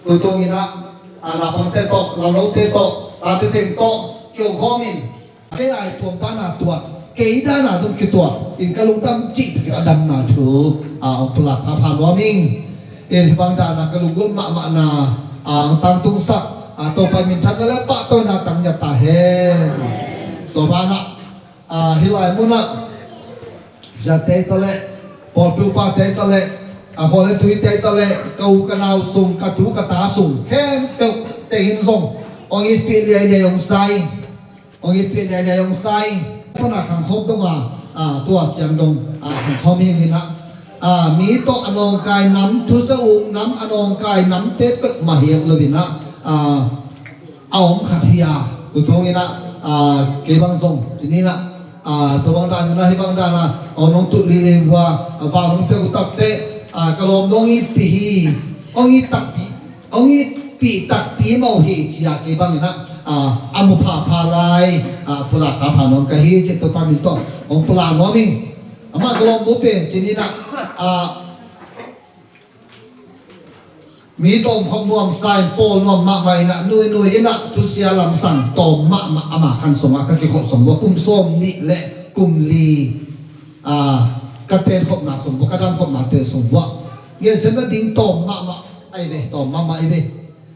Tutung inah a naupangte tawh, lalnote tawh, tate teng tawh kiong khawmin kei ai tuam dana tuat, kei dana zong kituat in ka lungdam cih takin a damna thu a ong pulak phapha nuam ing. In hibang dana ka lunggulh mahmahna a ong tangtungsak a Topa minthanna le pahtawina tang ngiat ta hen. Tua banah a hih lai munah zate tawh le pawlpi upate tawh le a khua le tuite tawh le ka u ka nau sung ka tu ka ta sung khempeuh te in zong ong itpih liailiai ong sa ing. Ong itpih liailiai ong sa ing. Pana khangkhop donga a tua ciang dong a khangkhop hi inah a mi tawh a nawngkai nam thusa uk nam a nawngkai namte peuhmah hi loinah a a om khat hi a. Tutung inah a kei bang zong cininah a tua bang dan inah hih bang dana ong nong tut lili hua a vang nong piak uh takteh a ka lawm nong itpih hi. Ong it takpi ong itpih takpi mah uh hi cia kei bang inah a a mu phapha lai a pulak phapha nuam ka hi cih Topa min tawh ong pulak nuam ing. Amah ka lawm uh pen cininah a mi tawm khop nuam sa in pawl nuam mahmah inah nuinui inah thusia lamsang tawm mahmah ama khan sungah ka kikhop sung bua kum sawm nih le kum li a ka ten khopna sung bua ka dam khopna te sung bua ngensen na ding tawm mahmah ai ve tawm mahmah ai ve.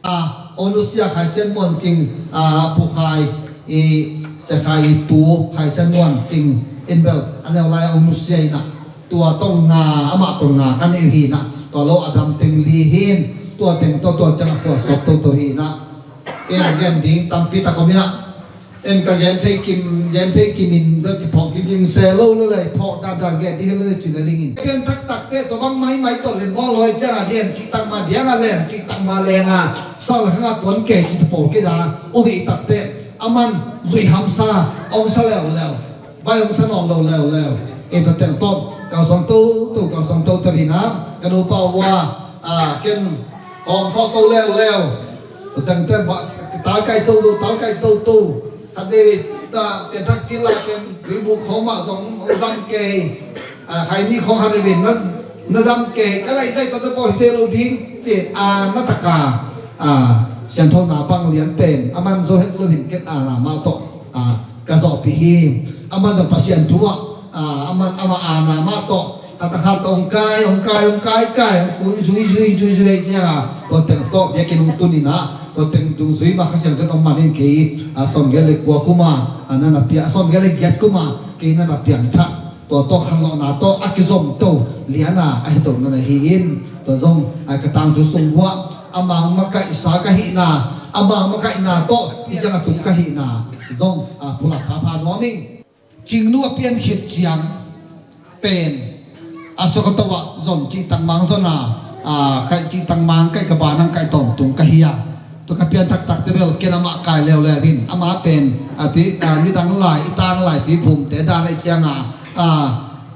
A onusia khai sian muan cing a pu khai i sia khai i pu khai sian muan cing in bel a neu lai a onusia inah tua tong nga amah tong nga ka neih uh hi inah tua lo a dam teng li hi in tua teng tawh tua ciang a khua suak toto hi inah. En gen ding tampi tak om inah en ka gen thei kim gen thei kim in bel kiphawk kim kim se lo le lai phawk dan dan gen ding hi le cin le ling in. Gen thak tak te tua bang mai mai tawh le maw lawi ciang a dian cik tak ma diang a leng cik tak ma leng a sal khang a tuan ke ci pawl ke da u hi tak te aman zui hamsa ong sa leu leu. Bai hong sa nawn lo leuleu. Ei tua teng tawh kau suang toto kau suang toto inah ka nupa uh a ken hawm thawh to leuleu. Tua teng teng tal kai toto tal kai toto. Khat veve ta ken thak cil la ken tuibuk khawng mah zong hong zam kei. Khaini khawng khat veve na zam kei ka laih zaih tawh te pawl hi te lo ding ci a na taka sianthona bang lian pen aman zo het lo hin ken a na mah tawh ka zawhpih hi. Aman zong Pasian thu ah aman ama aana mah tawh khat a khat hong kai hong kai hong kai kai hong kui zui zui zui zui ei cianga tua teng tawh biakinn hong tun inah tua teng tung zui mah Kha Siangtho in hong man in kei a sawmgiat le kua kuma a na na piang a sawmgiat le giat kuma kei na na piangthak tua tawh khanlawhna tawh a kizom to liana a hi to na na hi in tua zong a ka tangthu sung vuah a mang makaihsa ka hihna a mang makaihna tawh i ciang a tum ka hihna zong a pulak phapha nuam ing. Cingnu a pian khit ciang pen a sua ka to ah zon cih tangmang zon a kaih cih tangmang kaih ka banang kaih tawntung ka hi a. Tua ka pian taktak te bel ken amah kai leuleu in amah pen a ti nidang lai i tang lai ti phumte dan a i cianga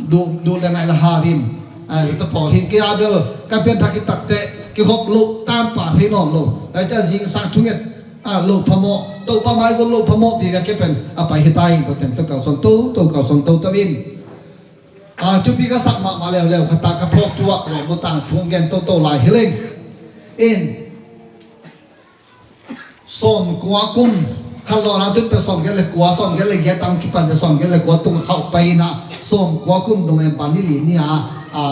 duh le ngaih la hau in. Tua pawl hin kei a bel ka pian thak i takte kikhop loh tanpa thei nawn lo. Lai cia zing sang thunget a lo phamawh Topa maizon lo phamawh ti ka kepen a pai hi ta in tua teng to kau son to to kau son to to in. A thupi ka sak mahmah leuleu khata ka phawk thu ah lawm lo tang thu gen to to lai hi leng. In sawmkua kum khanlawhna tun pe sawmgiat le kua sawmgiat le giat tang kipan te sawmgiat le kua tung khauh pai inah sawmkua kum dong em pan ni li ni a a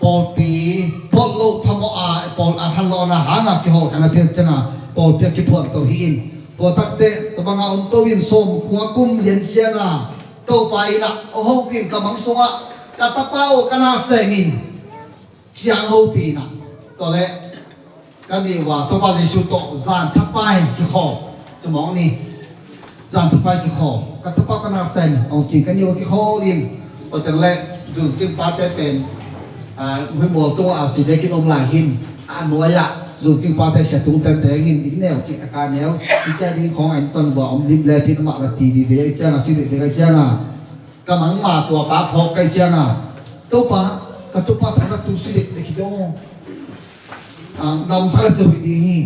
pawlpi pawlh loh phamawh a pawl a khanlawhna hanga kihawl khan a pian cianga pawlpi a kiphuan to hi in. Tua takte tua banga om to in sawmkua kum lian cianga Topa inah a hopin ka mang sungah ka tapa aw ka na seng in ciang hopin ah tua le ka ni ua Topa Jesu tawh zan thapai kikhawl cimawng ni. Zan thapai kikhawl ka tapa ka na sem ong cing ka ni ua kikhawl in tua teng le zun cing pate pen huimual tungah a si vekin om lai hin a nuai ah Zuncing pate sia tung teng teng in, inn neu cih a ka neu, i ciah ding khawng a inn tuan bua om lim le pin amah la ti vive i cianga si vive ka cianga, ka mangma tua pa phawk ka i cianga, Topa, ka tupa thangtak tu si dek dek hi dong. Damsak le ci hoih ding hi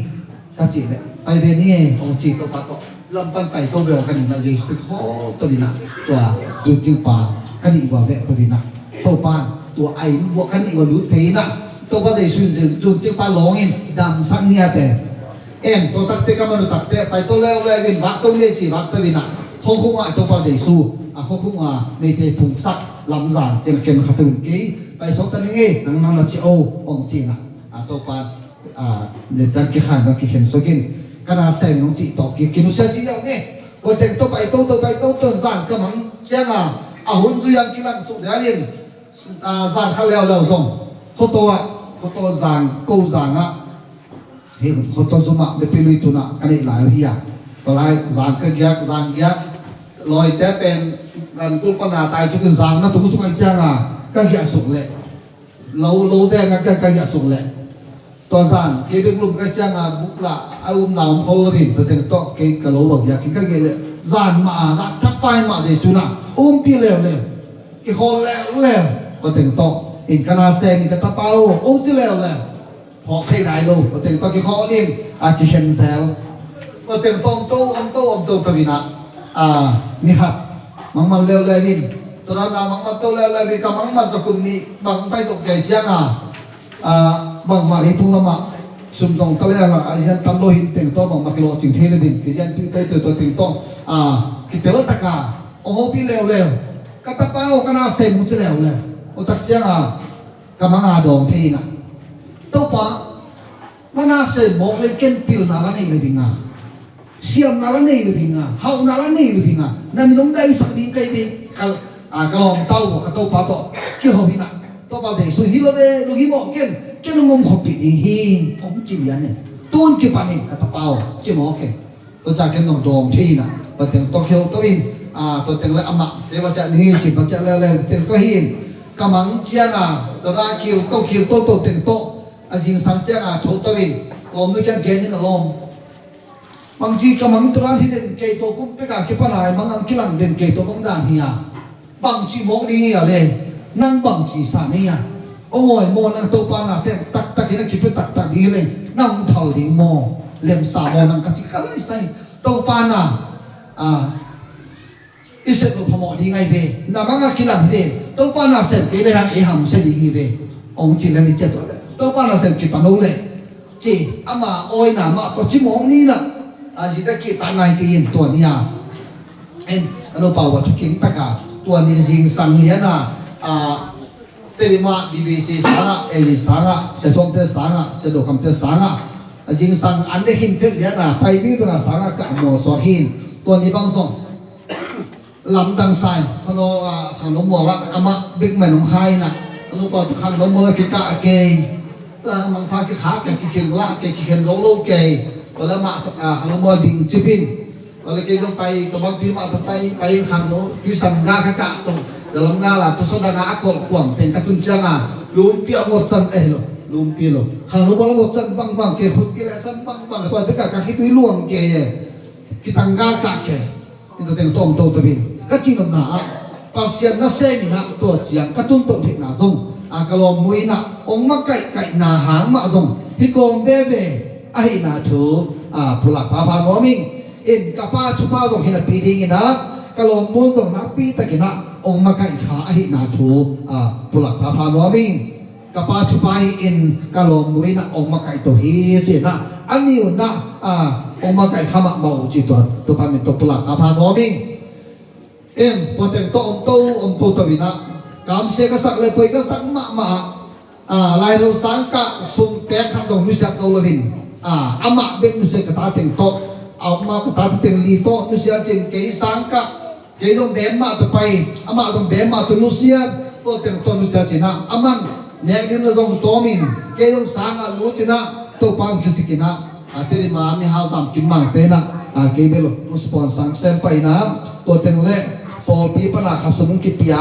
ka cih leh, pai ve ni e, hong ci Topa tawh lam pan pai to ve aw ka nih na, Jesu tawh kikhawl to inah, tua zuncing pa ka nih ua veh to inah, Topa tua a inn buah ka nih ua lut thei inah, Topa Jesu in zuncing pa lawng in damsak ni a te. En to takte ka manu takte pai to leuleu in vak to ni e ci vak to inah, khuakhung ah Topa Jesu a khuakhung a meite phungsak lamzang ciang ken khat to in kei pai sawk ta ning e, nang nang na ci o hong ci inah. A Topa, a, le ciang kikhai na kikhen sawk in, ka na sem nong cih tawh ki, kinusia cih yau ni. Ua teng Topa i to, Topa i to, to zan ka mang cianga, a hun zui ang kilang suk lian in, a, zan khat leuleu zong. Khoto ah, khoto zang, ko zang ah. Hi khoto zum ah, bepi lui tun ah, ka neih lai uh hi a. Tua lai, zang ka giak, zang giak. Lawite pen, kan kul pana tai suk in zang na tung suk ang cianga, ka giak suk leh. Lo, lo veng a ka, ka giah suk leh. Tua zan, kei bek lum ka cianga buk lah, a um na um khol lo in, tua teng tawh, kei ka lo va giah, kei ka giah leh. Zan mah a, zan thak pai mah Jesu na, umpi leuleu. Kikhol leuleu, tua teng tawh. In ka na sem, in ka tapa o, um ci leuleu. Phawk thei nai lo, tua teng tawh kikhol in, a kikhen zel. Tua teng tawh om to, om to, om to, tua inah, a, ni khat. Mangman leuleu in, tua na mangman to leuleu in, ka mangman tua kum nih, bang pai tok kei cianga. A, bangmah leitung lamah sum zong ta leh a, a zian tam lo hi teng tawh bangmah kilawhcing thei lo ding, kizian tui tawh tawh tawh teng tawh, a, kitel taka hong hopih leuleu. Ka tapa aw, ka na sem hong ci leuleu. Aw tak cianga ka manga dawng thei inah, Topa, na na sem mawk leh ken pilna la nei lo ding a, siamna la nei lo ding a, hauhna la nei lo ding a, na min hong daisak ding ka hi ve. Ka, a, ka lawm tau ka Topa tawh kiho inah, Topa Jesu hi lo ve, lunghimawh ken, ken hong om khawmpih ding hi, hong ci lian e. Tun kipanin ka tapa aw, ci mawk e. Tua ciang ken nong dawng thei inah, tua teng tawh kiho to in, a, tua teng le amah kei va ciah ning hi ci va ciah leuleu teng tawh hi in, ka mang cianga tua na kil to, kil to, tua teng tawh, a zingsang cianga tho to in, lawm nu ciang gen in a lawm. Bangci ka mang tua dan hi den kei tua kum peka kipana i mang ang kilang den kei tua bang dan hi a. Bangci mawk ding hi a le, nang bangci sa ni a. Ong awi maw, nang Topa na sem taktak in a kipia taktak ding hi le, nang hong thal ding maw, lemsa maw nang ka ci ka lai sai. Topa na, a, i sep lo phamawh ding ahi ve, na mang a kilang hi ve, Topa na sem kei le hang ei hamsia ding hi ve. Ong ci le ni ciat tua le, Topa na sem kipan lo le. Ci, ama awina mah tawh ci mawk ni na. A, zite kihtak nai kei in tua ni a. En, a nupa uh a thukim taka tua ni zingsang liana, a, Tedim ah B B C sangah, A G sangah, Sia Suamte sangah, Sia Dawkhamte sangah, a zingsang an le khin phet liana pai bi banga sangah kah mual suak hin. Tua ni bang zong lamdang sai, khano, a, khangno mual ah amah bek mai nong khai na. A nupa tu khangno mual ah kikah kei. Tua mangpha kikhak kei, kikhen lah kei, kikhen lo lo kei. Tua le mah, a, khangno mual ding cipin. Tua le kei zong pai, tua bangpi mah tua pai, pai khangno, pi san ga ka kah tua. Tua lam ga la, tua so dang a kol kuam teng ka tun ciang a. Lumpi a mual san, eh lo, lumpi lo. Khangno mual a mual san bangbang kei, khut kei le san bangbang. Tua te ka, ka khitui luang kei, eh. Kitang ga kah kei. Hih tua teng tawm to tabin ka cihnopna ah Pasian nasem in ah tua ciang ka tuntoh theihna zong, a, ka lawm mu in ah ong makaihkaihna hang mah zong hi kawm veve ahihna thu, a, pulak phapha nuam ing. In ka pa thupha zong hi napi ding in ah ka lawm mu zong nakpi takin ah ong makaih kha ahihna thu, a, pulak phapha nuam ing. Ka pa thupha hi in ka lawm mu in ah ong makaih to hi ci in ah a ni un ah, a, ong makaih kha mahmah uh ci tua, tua pa min tawh pulak a pha nuam ing. Em, tua teng tawh om to, om to to in ah kamsia ka sak le poi ka sak mahmah ah, a, lailo sang kah sum pek khat dong nusiat zo lo in, a, amah bek nusiat ka ta teng tawh, a, amah ka ta teng li tawh nusiat cin kei sang kah. Kei zong bem mah tawh pai, amah zong bem mah tawh nusiat, tua teng tawh nusiat cin ah, aman nek ding na zong tawm in, kei zong sang ah lut cin ah, Topa hong kisik in ah, a, Tedim a mihau zam kim mangte in ah, a, kei bel hong sponsor sem pah in ah, tua teng le pawlpi pan a kha sum hong kipia,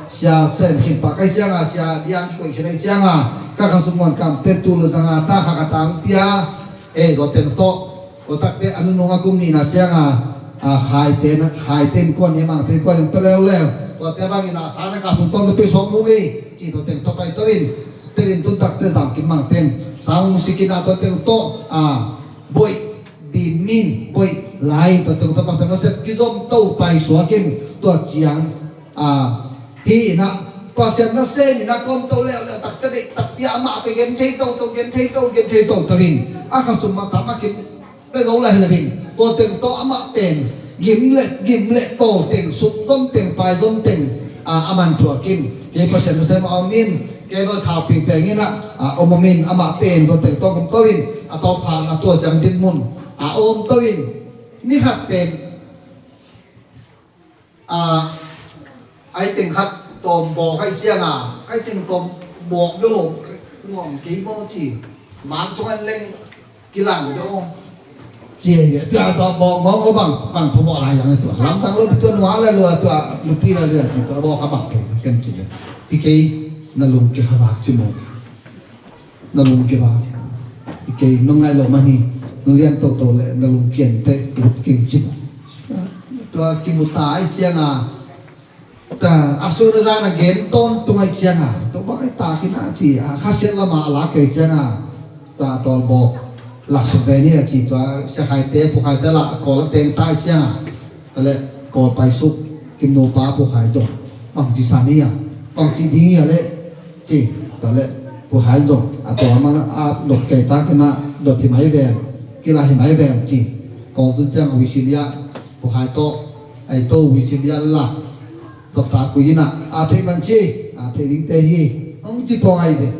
Sia Sem khin pak ai cianga, Sia Diang kikoih khin ai cianga, ka khasum muan kamte tul zanga ta kha ka tang pia. E, tua teng tawh, tua takte a nunung a kum nihna cianga, a, khaite na, khaite in kuan ni mangte in kuan in pe leuleu. Tuate bangin a sana ka sung tawng te pe sawk mu ngei ci tua teng tawh pai to in. Terin tun takte zam kim mangte in sang sikin a tua teng tawh, a, boih, bim in boih lai tua teng tawh Pasian nasep kizom to pai suakin tua ciang, a, hi inah Pasian nasem inah kawm to leuleu takte deih takpi ah amah pe gen thei toto, gen thei to, gen thei toto in a khasum mah tam a kim pe zo lai hi le in tua teng tawh amah pen gim le, gim le tawl teng, sum zom teng, pai zom teng, a, a man thuak in kei Pasian nasem a om in kei bel thau pingpeng inah, a, om om in amah pen tua teng tawh om to in a tawpkhakna tua ciang dinmun a om to in ni khat pen, a, ai teng khat tawm bawk ai cianga, ai teng tawm bawk bia lom nuam kei maw ci. Mang chung an leng kilang bia aw. Ci ai bia tua tawm bawk maw, aw bang, bang phu bawk lai yang tua lamtang lo tua nua la lua tua nupi la lua ci tua bawk kha bang pe ken ci le. Ti kei na lung kikhavak ci maw. Na lungkim a, i kei nong ngaih loh mah hi. Nong lian toto le na lungkian teh i lut keng cin. Tua kimu ta i cianga, ta a sun a zan a gen tawntung a i cianga, tua bang a i takin a ci a khasiat lama a lak kei cianga, ta tawlbawk lak suk ve ni a ci tua siakhaite pukhaite lah kawl a teng ta i cianga. Tua leh kawl pai suk, Kim nupa pukkhai dong, bangci sa ni a, bangci ding hi a leh ci. Tua leh pukkhai zong a tua mang a dot kei ta kina dot hi mai ven, kila hi mai ven ci. Kawl tun ciang wisilia pukkhai tawh ai to wisilia la dot ta kui ina a thei man ci, a thei ding te hi hong ci pawng ai ve.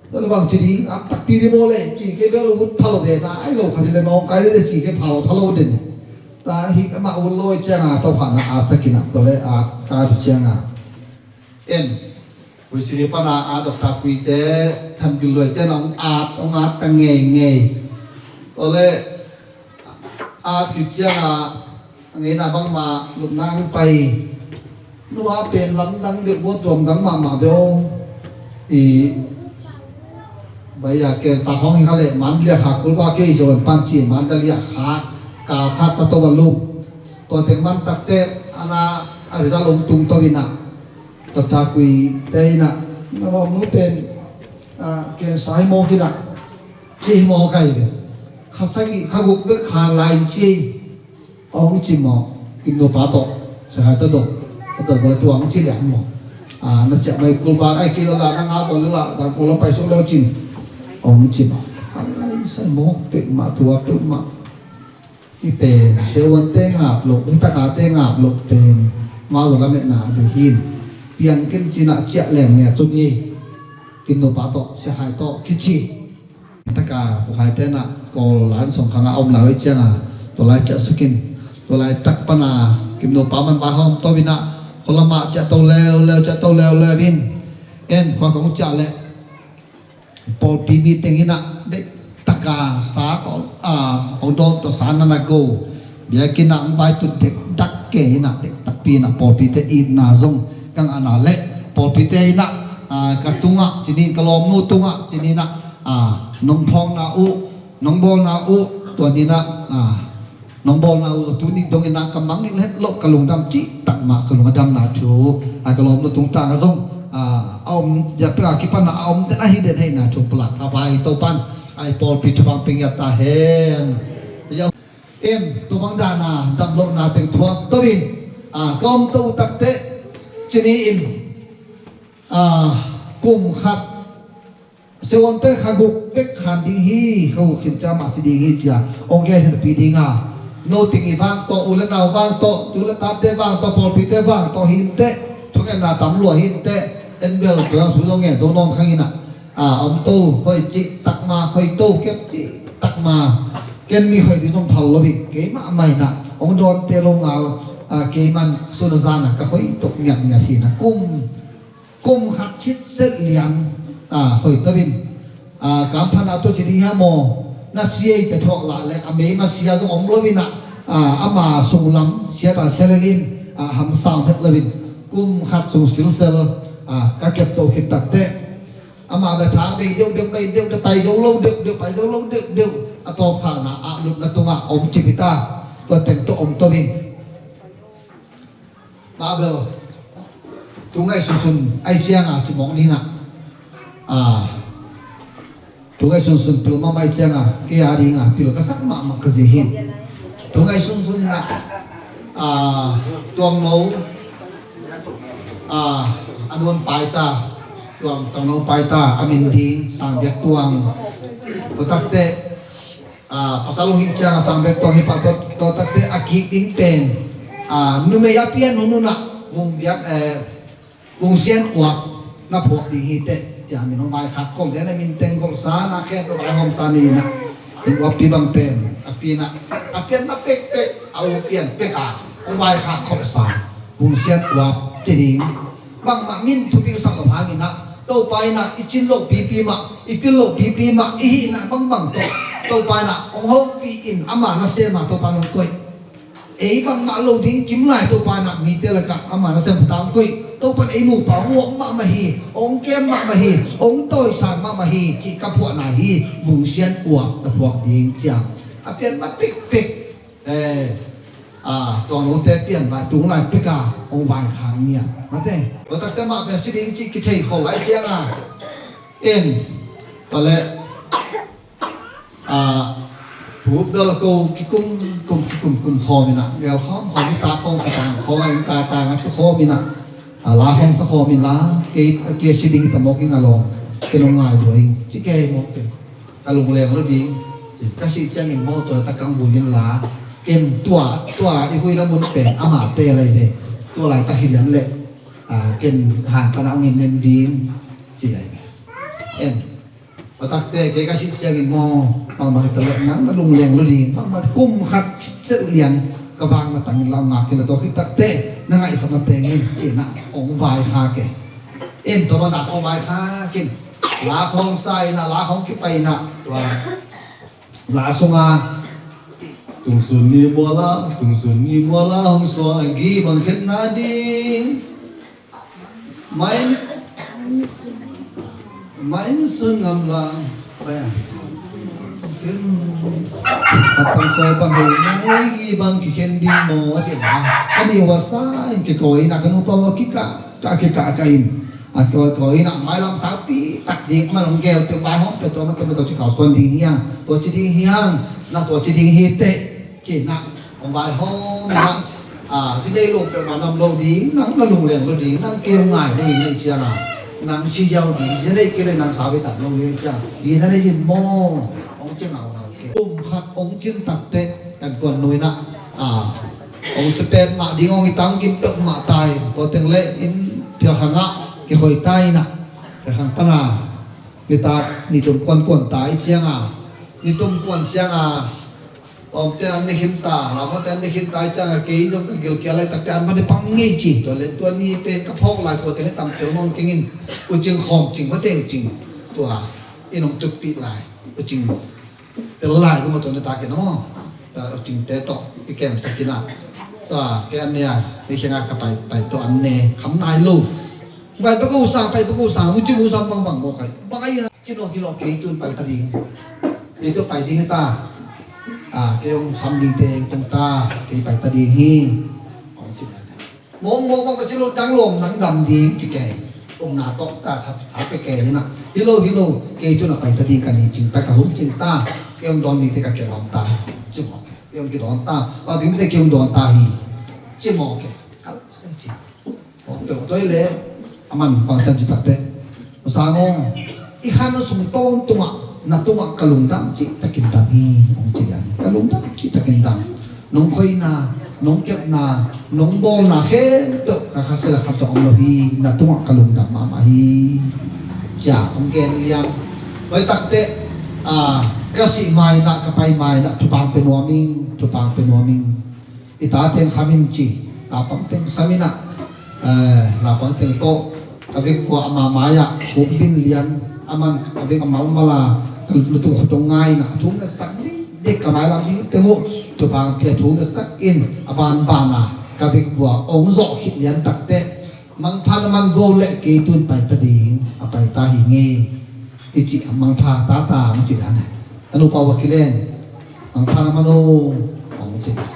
Tua le bang ci ding a takpi di maw le ci ke bel ut phalo de na ai lo kha ci le nawng kai le ci ke phalo phalo de ne. Ta hi ka ma un lo cianga to pha na a sakina to le a ka du cianga. En. Hui ci pana a dok takpi te than bil lo te nong at ong at ta ngei ngei. To le a khit cianga ngeina bangmah lupna ang pai. Nua pen lamdang deuh bua tuamdang mahmah beuh. I bai a ken sa hong hi kha leh man lia kha kulba kei zo pan ci man da lia kha kal kha ta to ba lum. Tua teng man takte ana a result om tung to ina. Tua ta kui te ina na lom nu pen ken sai mo kina. Ci mo kai be kha sagi kha guk be kha lai ci. Ong ci maw, Kim nupa tawh siakhai tawh dok a tawh bawle tua ong ci liang maw. A na ciah mai kulba ai kila la na nga bawl la zang kula pai suk leu cin. Ong ci maw, a lai sai maw pek mah tua pek mah. Hi pen sewan te ngap lo hi taka te ngap lo pen mau lametna a be hin. Piang ken cina ciah leng nia tun hi. Kim nupa tawh siakhai tawh kici. Taka pukhaite na kawl lan song khanga om lai cianga tua lai ciah sukin tua lai tak pana Kim nupa man ba hom to bina kolama ciah to leu leu ciah to leu leu in en khua kong ciah le pawlpi mi teng ina de taka sa to a ong don to sa na na go. Biakinn ah hong vaitun dekdak kei inah, dektakpi inah pawlpite itna zong ka ngahna leh pawlpite inah, ah, ka tungah cinin, ka lawmnu tungah cinin ah, ah, nong phawkna uh, nong bawlna uh, tua ninah, ah, nong bawlna uh, tuni dong inah ka mangngilh het loh, ka lungdam cihtak mah, ka lung a damna thu, ah, ka lawmnu tungtang ah zong, ah, a om, ya pia kipan ah a om den ahi den heihna thu pulak, a pai Topan, ah, i pawlpi thu bang pia ngiat ta hen. Ya. En, tua bang dana damlohna teng thuak to in, a, ka om to uh takte, cini in, a, kum khat, sewonte kha guk bek khan ding hi, kha guk khin cia mah si ding hi cia, ong gen hi napi ding a, no ting i vang tawh, u le nau vang tawh, tu le tate vang tawh, pawlpite vang tawh, hinte, thungetna tam lua hinte, en bel tua su zong ngen to nawn khang in a, a, om to, khoi cih takma, khoi to kep cih takma, ken mi khoi ding zong phal lo bik, keimah mah in a, ong dawnte lo ngal, a, keiman sun a zan a, ka khoi tok ngiat ngiat hi na, kum, kum khat cit set lian, a, khoi to in, a, kam phan a to ci ding hia maw, na sia i cia thuak lah le, a mei ma sia zong om lo in a, a, ama sung lam, sia ta sia le lin, a, ham sang het lo in, Kum khat sung silsel, a, ka kep to khit takteh, amah bia thang bei deuh deuh, bei deuh deuh, pai zo lo deuh deuh, pai zo lo deuh deuh, a tawpkhakna ah lutna tungah om cip hi ta. Tua teng tawh om to ing. Mah bel, tu ngaihsunsun ai cianga cimawng ni na. A, tu ngaihsunsun pil mahmah ai cianga kei a dinga pil ka sak mahmah ka zi hi. Tu ngaihsunsun ina, a, Tuangno, a, a nuan paita, Tuang, Tuangno paita, a min ding Sang Biak Tuang. Tua takteh, a, pasal hong hih cianga Sang Biak Tuang hi pah, tua, tua takteh a kik ding pen, a, numei a pian nunun ah Vung Biak, eh, Vung Sian Uap na phuak ding hi teh, cia min hong vaikhak khol ding a, min teng golhsa na khen tua vaihawmsa ni na. In uap pi bang pen a pi na, a pian na pekpek, a u pian pek a hong vaikhak kholhsa Vung Sian Uap ci ding. Bangmah min thupi sak lo hangin ah, Topa in ah i cin loh pipi mah, i pil loh pipi mah, i hihna bangbang tawh Topa in ah hong hopih in, ama nasem a Topa in hong koih. Ei bangmah lo ding kim lai Topa in ah mite lakah ama nasem pha ta hong koih. Topa in ei nupa hong uap mahmah hi, hong kem mahmah hi, hong tawisang mahmah hi cih ka phuahna hi. Vung Sian Uap na phuak ding ciang a pian mah pekpek. Eh, a, Tuangnote pian lai, tung lai peka hong vaikhak nia. Mate, tua takte mah pen si ding cih kithei khol lai cianga, en, pale, a, thu bel ko kikum, kum, kikum, kum khawm ina, gel khawm, khawm ita khawm, khatang khawm, a, ita tanga tu khawm ina, a, la khawm sa khawm ina, kei, kei si ding ita mawk ing a lawm, kei nong ngai dua ing, ci kei mawk kei. Ka lungleng lo ding. Ka sih ciangin maw, tua laitak kang buin la. Ken tua, tua i huina mun pen amah te lai ve. Tua laitak hi lian leh, a, ken han pana ong in nen ding, ci lai ve. En. Tua takte kei ka sih ciangin maw, bangmah hi ta leh nang na lungleng lo ding. Bangmah kum khat sel lian ka vang na tangin la ong ngak in la, tua khit takte na ngaihsutna tengin ci na ong vaikhak e. En, tua bang na ong vaikhak in. La khawng sa ina, la khawng kipai ina, tua la sunga, tungsun ni muala, tungsun ni muala hong suang a gi bang khenna ding. Mai, mai sun ngam la, pai a. Khat bang sawi bang hei, mai gi bang kikhen ding maw, a si la. A ni wa sa in kikawi ina, ka nupa wa kikah, ka kikah ka in. A, tua, tua in a mailam saupi tak ding, a man hong gel peuh, vaihawm peuh, tua man, tua man, tua ci khau suan ding hiang, tua ci ding hiang, na tua ci ding hi teh, ci na, hong vaihawm na, a, ci dei lo peuh, man nam lo ding, nang na lungleng lo ding, nang kei hong ngai lo ding, nei ciang a, nang si ziau ding, ci dei kei le nang saupi tak lo ding ciang, ding na nei ding maw, hong ci ngau ngau kei. Kum khat hong cin tak teh, kan kuan nuih na, a, Hong si pek mah ding, hong i tang kim pek mah ta in, tua teng le in phial khang ah kikhoi ta in ah, phial khang pan a nitak nitum kuan kuan ta i ciang a, nitum kuan ciang a, lawmte an ne khin ta, lawmte an ne khin ta i ciang a, kei zong ka gilkial laitak te an mah ne pang ngei ci, tua le tua ni pen ka phawk lai, tua teng le tam tel nawn keng in, u cing khawm cing, mate u cing, tua in hong tutpih lai, u cing. Tel lai, kum a tua ne ta kei no. Ta cingte tawh i kemsak in a. Tua kei an ne a, mi khenga ka pai, pai tawh an ne kham nai lo. Pai pa ko sang, pai pa ko sang, u cim u sang bang bang mawk ai. Bang ai na, kino kino kei tun pai ta ding. Kei tun pai ding ta. A, kei hong sam ding te tung ta, kei pai ta ding hi. Hong ci na. Mawng mawng mawng ka ci lo, dang lawm nang dam ding ci kei. Umna tawh ta tha, tha pe kei hi na. Hi lo, hi lo, kei tu na pai ta ding ka ni cing ta, ka hum cing ta. Kei hong dawn ding te ka kei lawm ta. Ci mawk kei. Kei hong ki dawn ta. Wa ding te kei hong dawn ta hi. Ci mawk kei. Kal se ci. Mawk kei toi le. A man bang cam ci tak te. Sang aw, i khan a sung tawntungah, na tungah ka lungdam cihtakin dam hi, hong ci lian. Ka lungdam cihtakin dam. Nong khoina, nong kepna, nong bawlna khempeuh ka khasia le khat zong om lo hi, na tungah ka lungdam mahmah hi. Cia, hong gen lian. Hoih takte, a, ka sih mainah, ka pai mainah, thupang pe nuam ing, thupang pe nuam ing. I ta teng sam in ci, naupang teng sam in ah, eh, naupang teng tawh ka vekpi-a ama mai-ah khuk din lian, a man a vek a malmal a, ka lutung khut hong ngai in ah, thu hong ngetsak dikdik, ka mailam ding teng uh thupha hong pia, thu hong ngetsak in, a banban a ka vekpi-a hong zawh khit lian takteh, Mangpha na man go le kei tun pai ta ding, a pai ta hi nge. I ci a mangpha ta ta ang ci dan. A nupa wa kilen. Mangpha na man o, ang ci dan.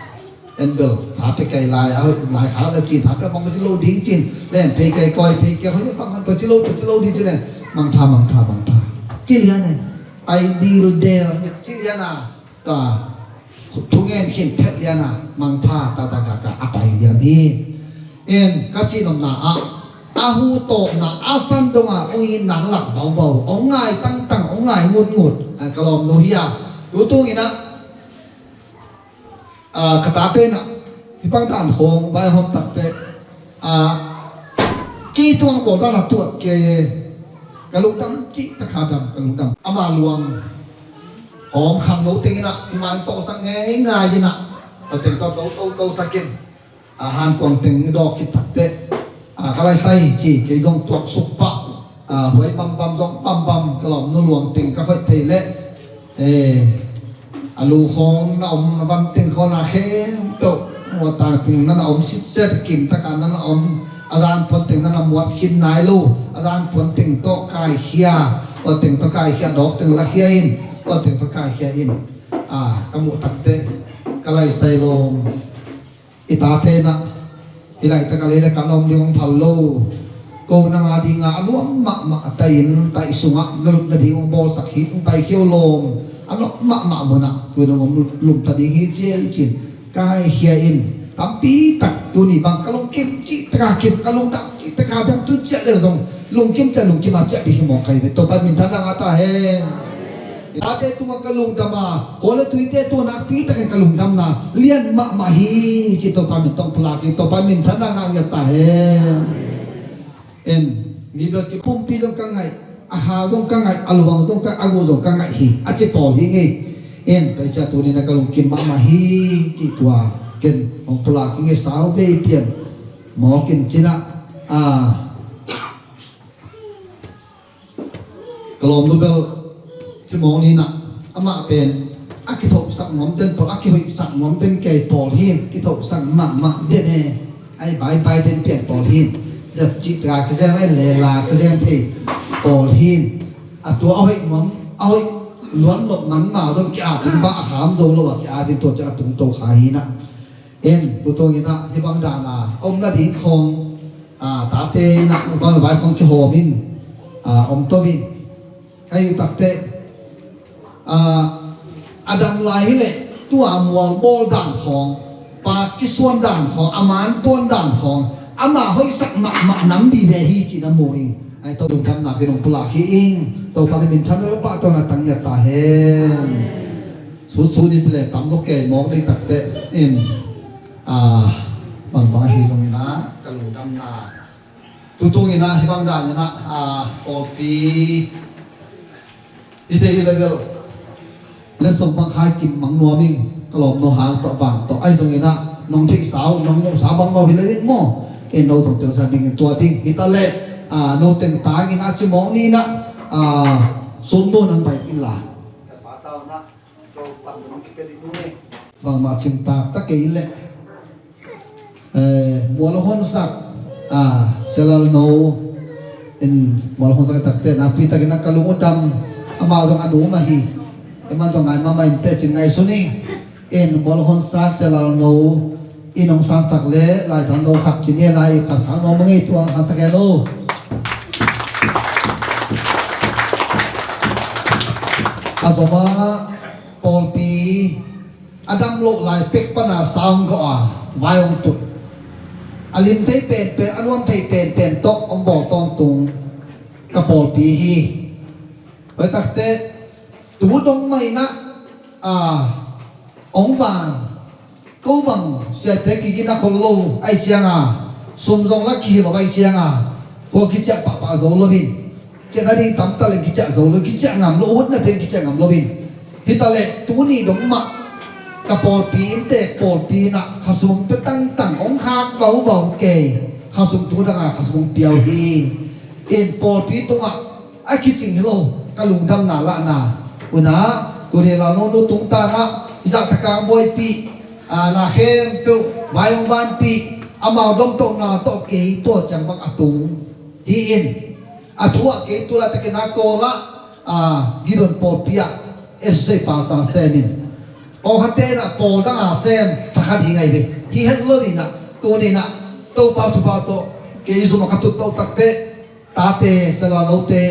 En bel, ta pe kai lai, a lai kha le ci, ta pe mong ci lo ding cin. Len pe kai koi, pe kai hoi bang man to ci lo, to ci lo ding cin len. Mangpha, mangpha, mangpha. Ci lian e. Pai dil del, ci lian a. Ka thungen khin phet lian a mangpha tata ka ka a pai lian hi. En ka cih nopna ah a hu tawpna a san dong a ong it nang lak vauvau, ong ngai tangtang, ong ngai ngutngut a ka lawmnu hi a. Tutung in ah a ka tate in ah hih bang dan khawng vai hawm takte a ki tuang bawl dan a tuat kei e. Ka lungdam cih taka dam, ka lungdam. Ama luang hawm khang lo teng in ah hih man tawhsak ngei ngai in ah ka teng tawh to to to sak in. A hankuang teng dawk khit takte a ka lai sai ci kei zong tuak suk pah. A huai bambam zong bambam ka lawmnu luang teng ka khoih thei leh. E, a lu khawng na om a ban teng khawng na khempeuh muat tang teng na na om sitset kim taka na na om. A zan puan teng na na muat khin nai lo. A zan puan teng tawh kaikhia, puan teng tawh kaikhia, dawk teng lakhia in, puan teng tawh kaikhia in. A ka muh takte ka lai sai lawm. I tate in ah hih laitak a lei le ka na om ding hong phal lo. Ko nang a ding a a nuam mahmah a tai in tai sungah na lup nading hong bawlsak hi, hong tai khiau lawm. A nuam mahmah mun ah tu in hong om lum ta ding hi ci e cin. Kaikhia in tampi tak tuni bang ka lungkim cih taka kim, ka lungdam cih taka dam, tu ciah le zong lungkim ciah lungkim a ciah ding hi mawk kai ve. Topa minthanna ngah ta hen. Tate tungah ka lungdam a, khua le tuite tungah nakpi takin ka lungdamna lian mahmah hi ci. Topa min tawh pulak hi, Topa minthanna ngah ngiat ta hen. En, mi bel ki pumpi zong ka ngaih, a kha zong ka ngaih, a luang zong ka, a guh zong ka ngaih hi a ci pawl hi ngei. En, tua ciah tuni na ka lungkim mahmah hi ci tua ken hong pulak hi ngei. Sau vei pian mawk in cin ah a ka lawmnu bel ci mawk ni in ah amah pen a kithohsak nuam den pawl, a kihoihsak nuam den kei pawl hi. Kithohsak mahmah den e. Ai baibai den pian pawl hi. Zat cih taka kizem ai lela kizem thei pawl hi. A tua a hoih nuam, a hoih luan nop man ma zong ki-at in bah a kham zo lo a ki-at in tua ciah a tungto kha hi in ah. En, tutung in ah hih bang dan a om nading khawng a tate in ah bang vai khawng kihawm in a om tom in. Ka hih takte a dam lai hi leh tua mual bawl dan khawng, pa kisuan dan khawng, a man tuan dan khawng, ama hoihsak mahmah nam vive hi cih na mu ing. Ai to lungdamna pen hong pulak hi ing. Topa le minthanna le pahtawina tang ngiat ta hen. Sutsu ni ci le tam lo kei mawk dei takte in a bangbang ahi zong in ah ka lungdamna. Tutung in ah hih bang dan in ah a pawlpi i te i level le song bang khai kim mang nuam ing. Ka lawmnu hang tawh vang tawh ai zong in ah nong theihsa uh, nong muhsa bang mau hi le in maw. En no tong teng sa ding in tua ding hi ta le a no teng tang in ah ci mawk ni in ah a sum no nang pai in la. Bangmah cingtak ta kei leh. Eh, mual a honsak a Sia Lal No in mual a honsak takte nakpi takin a ka lung uh dam. Amah zong a nu mah hi. Eman zong ngai mahmah in teh cin ngaihsun ing. In mual a honsak Sia Lal No in hong sangsak leh lai tang no khat ci ni lai khat khang no mangei tuang khat sak e lo. A zom a pawlpi a dam loh lai pek pana sa hong gawh a vai hong tut. A lim thei penpen, a nuam thei penpen tawh hong bawl tawntung ka pawlpi hi. Tua takte tu dong mah in ah a hong van ko bang siate kigina khol lo ai cianga sum zong la kihil lo ai cianga kua kiciah pahpah zo lo in. Ciah nading tamta le kiciah zo lo, kiciah ngam lo, utna pen kiciah ngam lo in. Hi ta leh tuni dong mah ka pawlpi inntek pawlpi in ah khasum pia tangtang hong khak vauvau kei. Khasum tu dang a khasum hong pia uh hi. In pawlpi tungah a kicing hi lo ka lungdamna lahna. Unah tuni Lal No nu tungtangah i zahtakang buaipih a na khempeuh vai hong vanpih. Amau domtohna tawh kei tua ciang bang a tung hi-in, a thu ah kei tu laitakin a Kawl ah, a, Gideon pawlpi ah S C pasa sem in, pawlkhatte in ah pawl dang a sem sa kha ding ahi ve. Hi het lo in ah, tuni in ah Topa thupha tawh kei zum ah ka tut loh takteh, tate, sialanote,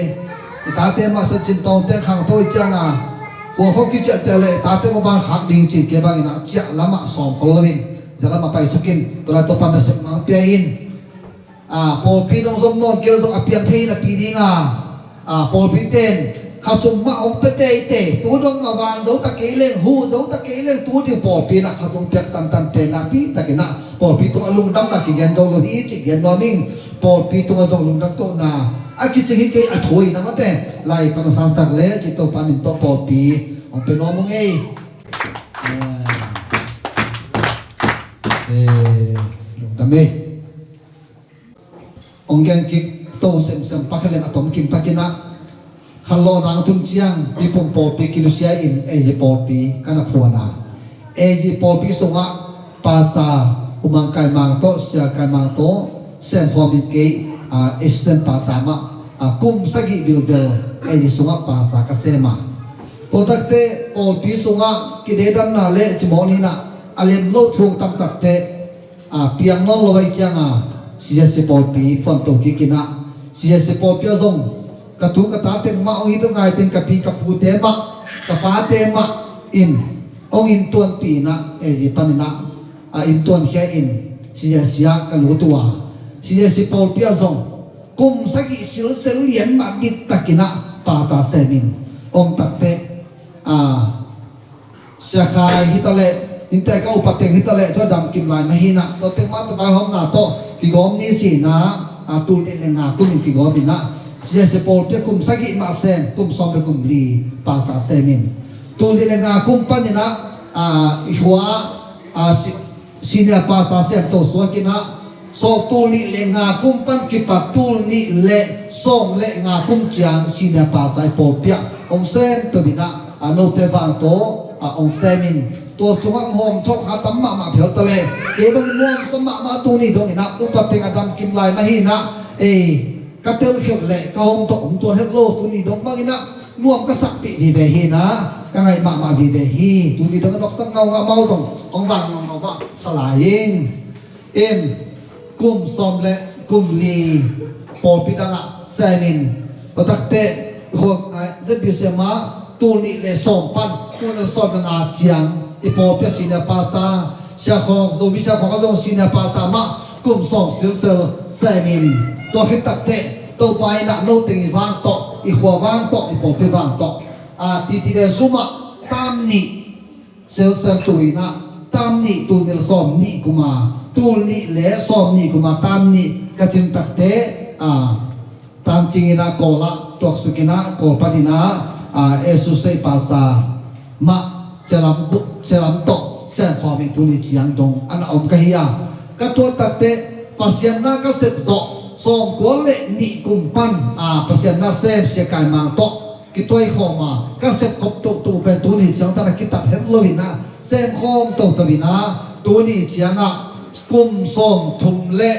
i tate mah Sia Cin Tawng teng khangto i ciang a, khua khawng kiciahciah leh i tate mah van khak ding ci-in kei bangin ah ciah lamah sawm khol loin, zia lamah paisuk in, tu lai Topa'n nasep mang pia in, a, pawlpi dong zom nawn kei lo zong a piang thei napi ding a, a, pawlpite'n khasum mah hong pia teitei, tu dong mah van zo ta kei leng, huh zo ta kei leng, tu ding pawlpi in ah khasum piak tantan pen napi takin ah pawlpi tungah lungdamna kigen zo lo hi cih gen nuam ing. Pawlpi tungah zong lungdam kohna a kicing hi kei a thu in ah mate, lai pan hong sansak le cih Topa min tawh pawlpi hong pia nuam ung ei. Eh, lungdam ei. Hong gen kik to semsem pakhat leng a tom kim takin ah, khanlawhna hong tun ciang Tipum pawlpi kinusia in A Z pawlpi ka na phuan a, A Z pawlpi sungah pasa U Mang Kai Mang tawh, Sia Kai Mang tawh semkhawm in kei, a, assistant pasa mah, a, kum sagih vilvel A Z sungah pasa ka sem a. Tua takteh pawlpi sungah kidedanna le cimawh ni in ah a lem lo thu tam takteh, a, piang nawn lo ahih ciang a, C Z C pawlpi phuanto kik in ah, C Z C pawlpi ah zong ka tu ka ta teng mah hong it uh ngai teng, ka pi ka pute mah, ka pate mah in hong inntuanpih in ah, A Z pan in ah, a, inntuankhia in C Z C ah ka lut uh a, C Z C pawlpi ah zong kum sagih silsel lian mah dik takin ah pasa sem in om takteh, a, Sia Khai hi ta leh, innte ka upa teng hi ta leh, tua damkim lai mah hi in ah, tua teng mah tua vaihawmna tawh kigawm ni ci in ah, a, tul nih le nga kum in kigawm in ah, C Z C pawlpi ah kum sagih mah sem, kum sawm le kum li pasa sem in, tul nih le nga kum pan in ah, a, i khua, a, si- senior pasa semto suak in ah, sawm, tul nih le nga kum pan kipat tul nih le sawm le nga kum ciang senior pasa i pawlpi ah hong semto in ah, a, note vang tawh, a, hong sem in, tua sungah hong hawm thawh kha tam mahmah phial ta leh, kei bangin nuamsa mahmah tuni dong in ah, upa teng a damkim lai mah hi in ah, ei, ka telkhialh leh ka hawm thawh hong tuan het lo, tuni dong bang in ah nuam ka sakpih vive hi in ah, ka ngaih mahmah vive hi. Tuni dong a nopsak ngaungau, amau zong hong vang ngaungau mah sa lai ing. In, kum sawm le kum li pawlpi dangah sem in, tua takteh, khua, a, Z B C M ah tul nih le sawm pan tul nih le sawm le nga ciang i pawlpi ah senior pasa, Sia Khawk, Zomi Sia Khawk ah zong senior pasa mah kum sawm silsel sem in, tua khit takteh Topa in ah no teng i vang tawh, i khua vang tawh, i pawlpi vang tawh, a, titi le sum ah tam nih silsel tu in ah, tam nih tul nih le sawm nih kum a, tul nih le sawm nih kum a tam nih ka cin takteh, a, tancing in ah Kawl ah tuaksuk in ah, Kawl pan in ah, a, associate pasa mah Sia Lam, Sia Lam tawh semkhawm in tuni ciang dong a na om ka hi a, ka tuat takteh Pasian na ka sep zawh sawmkua le nih kum pan, a, Pasian na sem Sia Kai Mang tawh kituai khawm a, ka sep khop toto pen tuni ciang tan a kitat het lo in ah, sem khawm toto in ah, tuni ciang ah kum sawm thum le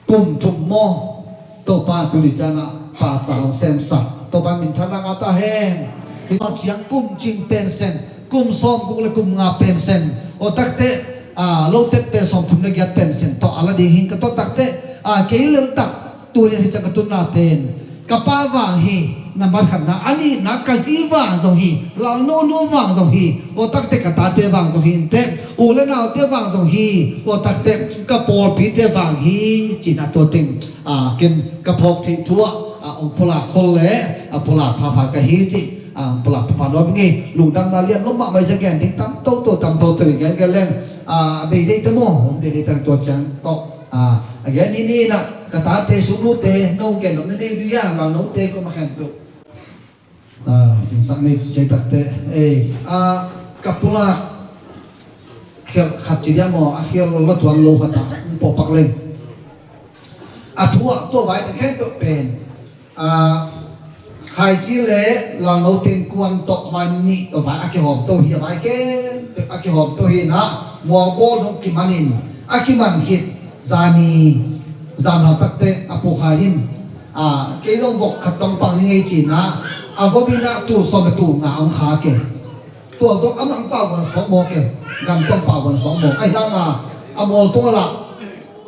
kum thum maw, Topa tuni ciang ah pasa hong semsak, Topa minthanna ngah ta hen. Hi mah ciang kum cing pensen, kum sawm guk le kum nga pensen, aw takteh, a, lotet pen sawm thum le giat pensen tawh a la ding hi. Ka tuat takteh, a, kei lel tak tuni hi ciang ka tunna pen ka pa vang hi, nambat khatna, a nihna ka zi vang zong hi, lalnonu vang zong hi, aw takteh ka tate vang zong hi inteh, u le naute vang zong hi, aw takteh ka pawlpite vang hi, ci-in ah tua teng, a, ken ka phawk theih thu ah, a, hong pulak khol le, a, pulak phapha ka hi ci, a, hong pulak phapha nuam ing ei. Lungdamna lian lo mahmah i za gen ding tam toto, tam toto i gen gen leng, a, bei deih te maw, hong bei deih tang tua ciang tawh. A, a gen ni ni in ah, ka tate sumlute, no gen nop na nei dui a, lalnote kua mah khempeuh. A, cingsak nei ci ciai takteh. Ei, a, ka pulak khial khat ci dia maw, a khial la tuan lo khat ah, hong pawh pak leng. A thu ah tua vai teng khempeuh pen, a, khaici le lalno teng kuan tawh vai nih tawh vai a kihawm to hi, a vai khempeuh a kihawm to hi in ah, mualbawl dong kiman in, A kiman khit zani, zan hau takte a pu Khai in, a, kei zong vok khat tawng pang ni ngei ci-in ah, a vop in ah tul sawm le tul nga hong khak e. Tua zong amah hong pau buan suak mawk e. Gan tawh hong pau buan suak mawk. Ahi hang a, a mual tungah lah,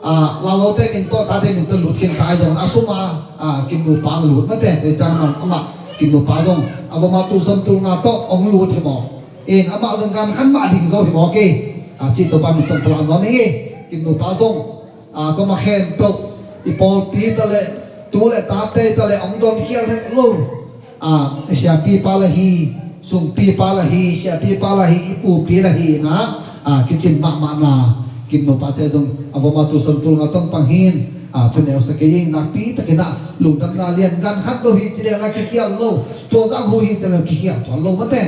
a, lalo te min tawh, tate min tawh lut khin ta ahi zongin a sum a, a, Kim nupa hong lut mate. Tua ciang amah, amah Kim nupa zong a vop a tul sawm tul nga tawh hong lut hi mawk. In amah zong gan khat mah ding zo hi mawk e. A, cih Topa min tawh pulak nuam ing e. Kim nupa zong, a, kuamah khempeuh, i pawlpi ta leh, tu le tate ta leh hong dawnkhial het lo. A, siapipa lah hi, sungpipa lah hi, siapipa lah hi, i pupi lah hi in ah, a, kicin mahmah na. Kim nupate zong a vop a tul sawm tul nga tawng pang hi in, a, thuneu sa kei ing. Nakpi takin ah lungdamna lian. Gan khat go hi ci leh lah kikhial lo, tua zah hu hi ci leh kikhial tuan lo mate.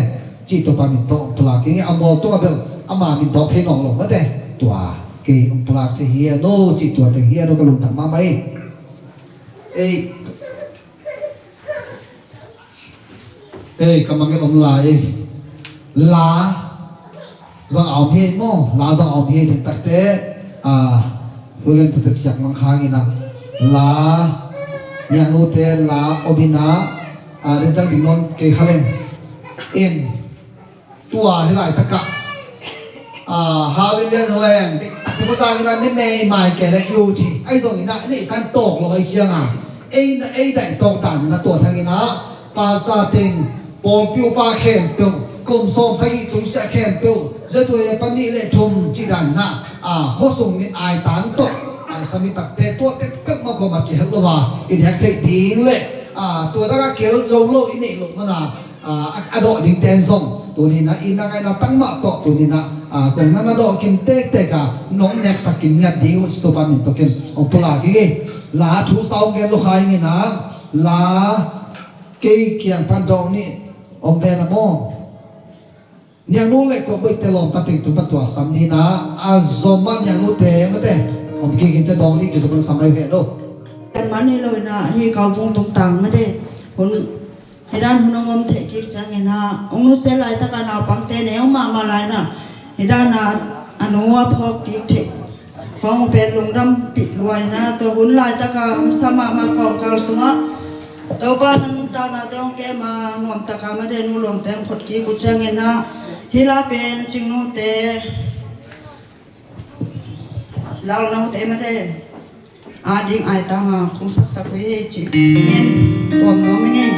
Cih Topa min tawh pulak ing e. A mual tungah bel ama min tawh thei nawn lo mate. Tua kei hong pulak thei hi a no, cih tua teng hi a no, ka lungdam mahmah e. Ei, ei, ka mangngilh om lai e. La zong a om hi maw, la zong a om hi. Ding takte, a, hu gen tu tek siak mang khang in ah, la, niangnute la om in ah, a, den cang ding nawn kei kha leng. In, tua hi laitakah, a, hau in lian leng, a, pu ko tang in ah ne mei mai kei leh i u ci. Ahi zongin ah, ne san tawk lo ahi ciang a, ei na, ei daih tawk dan in ah tua thang in ah, pastor teng, pawlpi upa khempeuh, kum sawm sagih tung siah khempeuh, zetu e panih le thum cih dan in ah, a, khuasung min ai tang tawh, a, sami takte tua tek pek mah kawm a ci het lo a, in hek theih ding le, a, tua takah kel zo lo i neih loh man a, a, a, a dawh ding ten zong tuni in ah, i na ngaihna tang mah tawh tuni in ah, a, kong na na dawh kim tektek a, nong neksak kim ngiat ding uh ci Topa min tawh ken hong pulak ing e. La thu sau gen lo kha ing in ah, la kei kiang pan dawng nih om ven a maw. Niangnu le kua boih te lawm ta teng tung pan tua sam ni in ah, a zom ah niangnute mate om kik in ci dawng nih kizom sam ai ve lo. Kan man hi lo in ah, hi kau vung tung tang mate. Hun, hi dan hun hong om theih kik ciangin ah, hong nusia laitak a naupangte ne hong mahmah lai in ah, hi dan a, a nu a phawk kik theih khawng uh pen lungdampih lua in ah, tua hun laitak a hong sa mahmah kawmkal sungah Topa na nuntaknate hong kem a, nuamtak a mate nu lawmte hong phot kik uh ciangin ah, hi la pen Cingnute, Lalnote mate a ding ai tang a kong saksak uh hi ci-in tuam nuam ing e.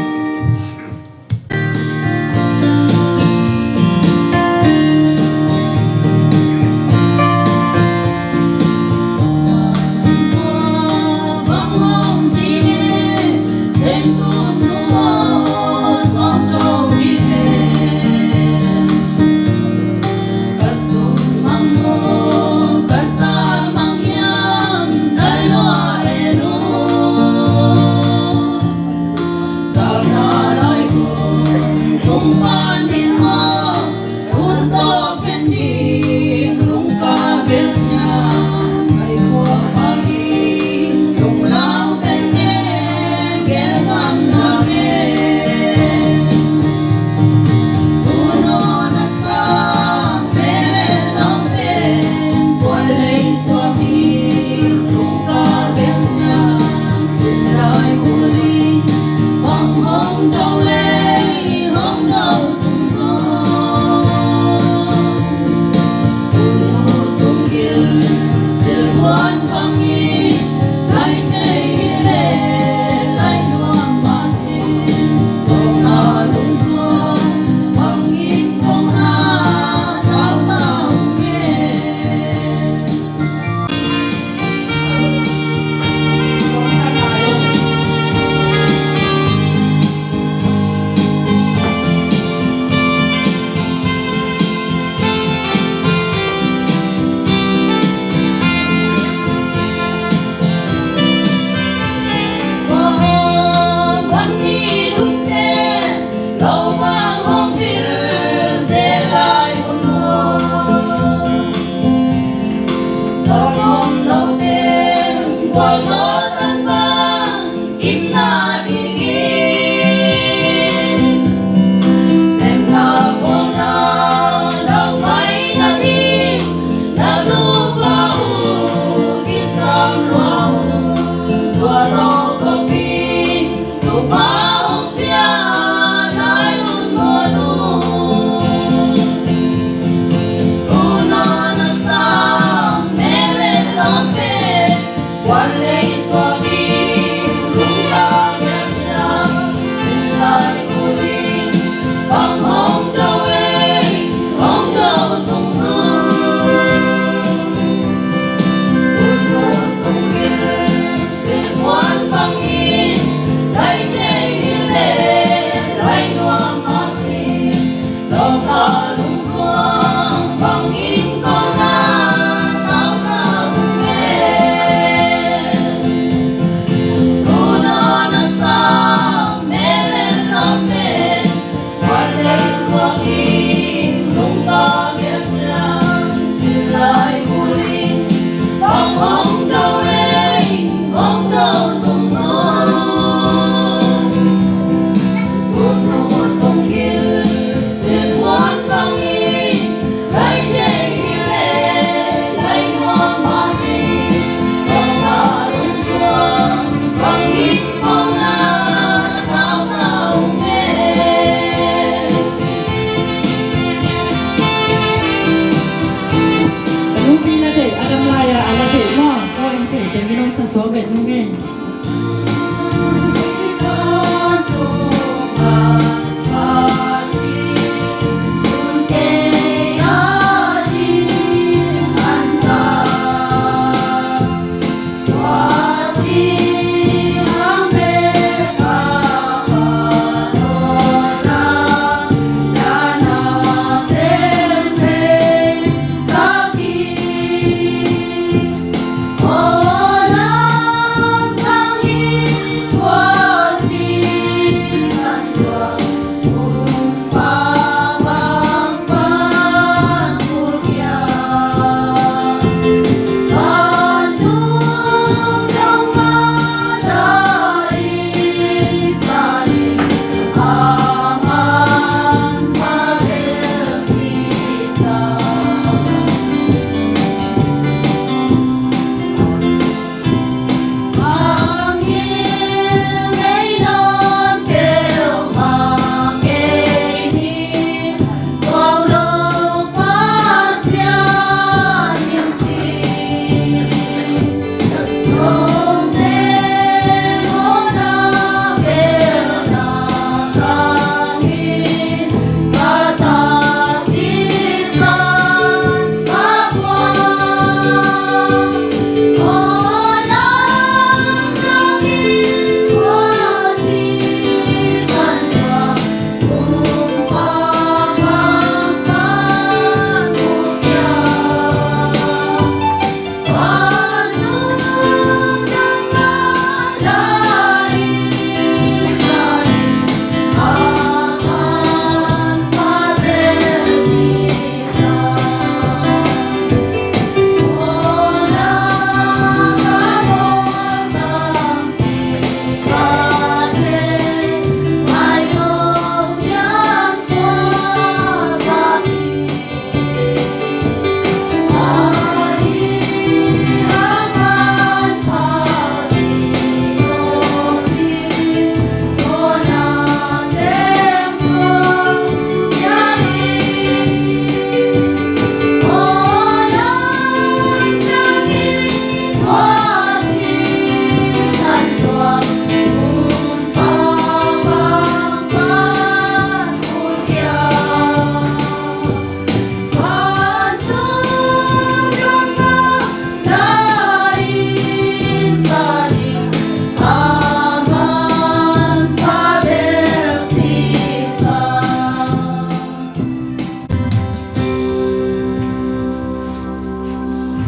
Sa suak vet nung e.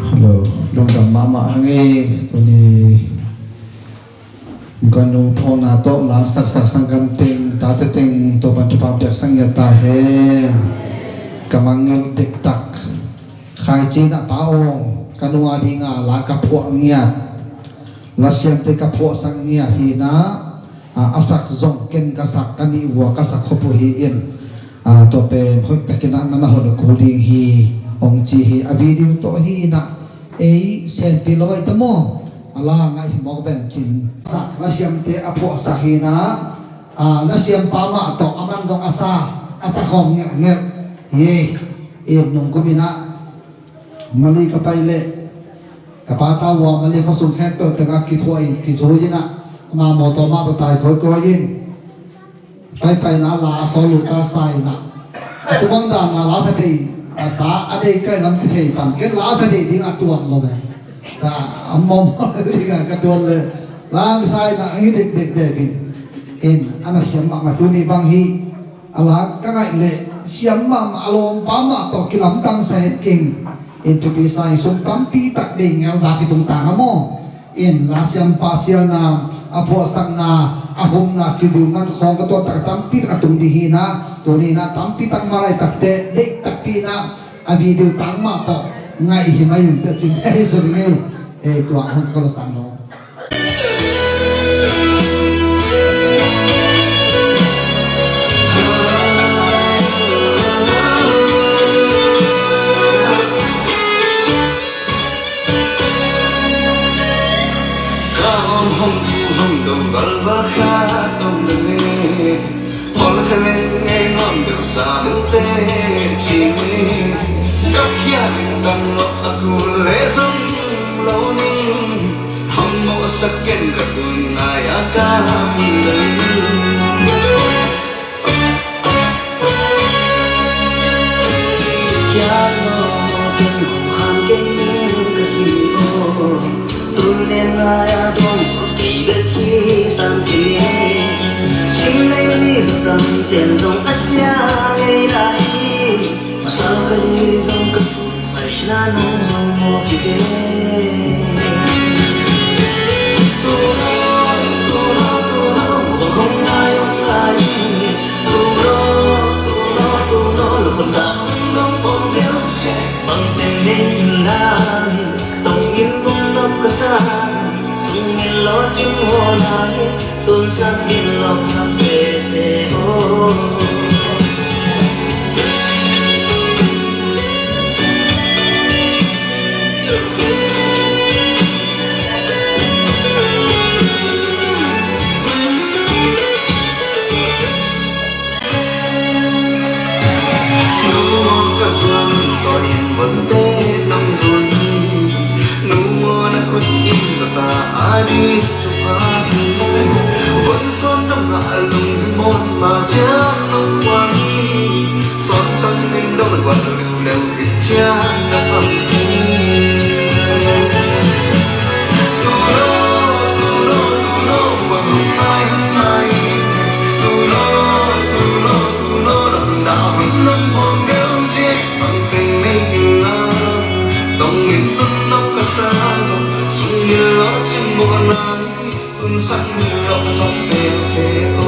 Hello, lungdam mahmah hang e, tuni Innkuan nu phawkna tawh lamsaksak sanggam teng, tate teng, Topa'n thupha piaksak ngiat ta hen. Ka mangngilh dektak. Khaici in ah Pa Aung, ka nu a dinga la ka phuah ngiat, lasiamte ka phuahsak ngiat hi in ah, a, a sak zong ken ka sak, ka nih uh a ka sak khop uh hi in, a, tua pen hoihtakin ah na na hon uh kul ding hi, hong ci hi. A video tawh hi in ah, ei senpi lo ahi ta maw? A la ngaih hi mawk ven cin. Sak lasiamte a phuahsak hi in ah, a, lasiampa mah tawh aman zong a sa, a sa khawm ngelhngelh hi. Ei nung kum in ah Mali ka pai leh ka pa tau uh a Mali khuasung khempeuh tengah kithuah in, kizui in ah, ama mawtaw mah tawh tai kawikawi in. Paipaina la a sawl uh ta sa in ah, a tu bang dan a la sa thei, a ta a deih kai lam kithei pan, ken la sa thei ding a tuan lo ve. Ta a mawmaw ding a ka tuan le, la sa in ah hi dekdek dek in. In a na siam mahmah, tuni bang hi a la ka ngaih leh siam mahmah, a lawmpa mah tawh kilamdang sa het keng. In thupi sa in sum tampi tak deih ngel dak hi tungtang a maw? In lasiampa cialna, a phuahsakna, a humna, studio man khawng ka tuat tak tampi tak a tung ding hi in ah, tuni in ah tampi tak malai takte deih takpi in ah a video tang mah tawh ngaih hi mai un teh cin ei su ding ei. Ei tua hon sa ka lo sang lo. Ka om hong tu hong dong val val kha tong na ne. Ol ka leng ngei nuam deuh sa deuh te ci ni. Ka khia ning tam lo a kul le zong lo ning. Hong Ka hun ai a ka hun lalin. Kia lo ken hong kham kei ka hi o. Tun len lai a dong kei bek hi sam kei. Sim lei li lo tam ten dong a sia ngei lai. Masal kei dong ka Mai na nung zong mo ki te. Tulo, tulo, tulo, bang hong ngai, hong ngai. Tulo, tulo, tulo, lo pun ta hong nung pong deu che. Bang ten nei in la mi, tong in bung lop ka sa. Sung in lo chim ho lai. Tun sak in lok sak sese o. Ka zuan ko in von te nang zuan hi. Nu na kut in zata a di. Von suan dong a lung hi mon ma ciang nong kuang hi. Suan sang min dong na kuan liu liu hi ciang na pang hi. Tulo, tulo, tulo, kuan hong ngai, hong ngai. Tulo, tulo, tulo, lam da hong nong pong liu ciang pang peng mei ding a. Dong in nong nop ka sa zong sung in lo cin mo nai. Kun sang mi lo ka sak sese o.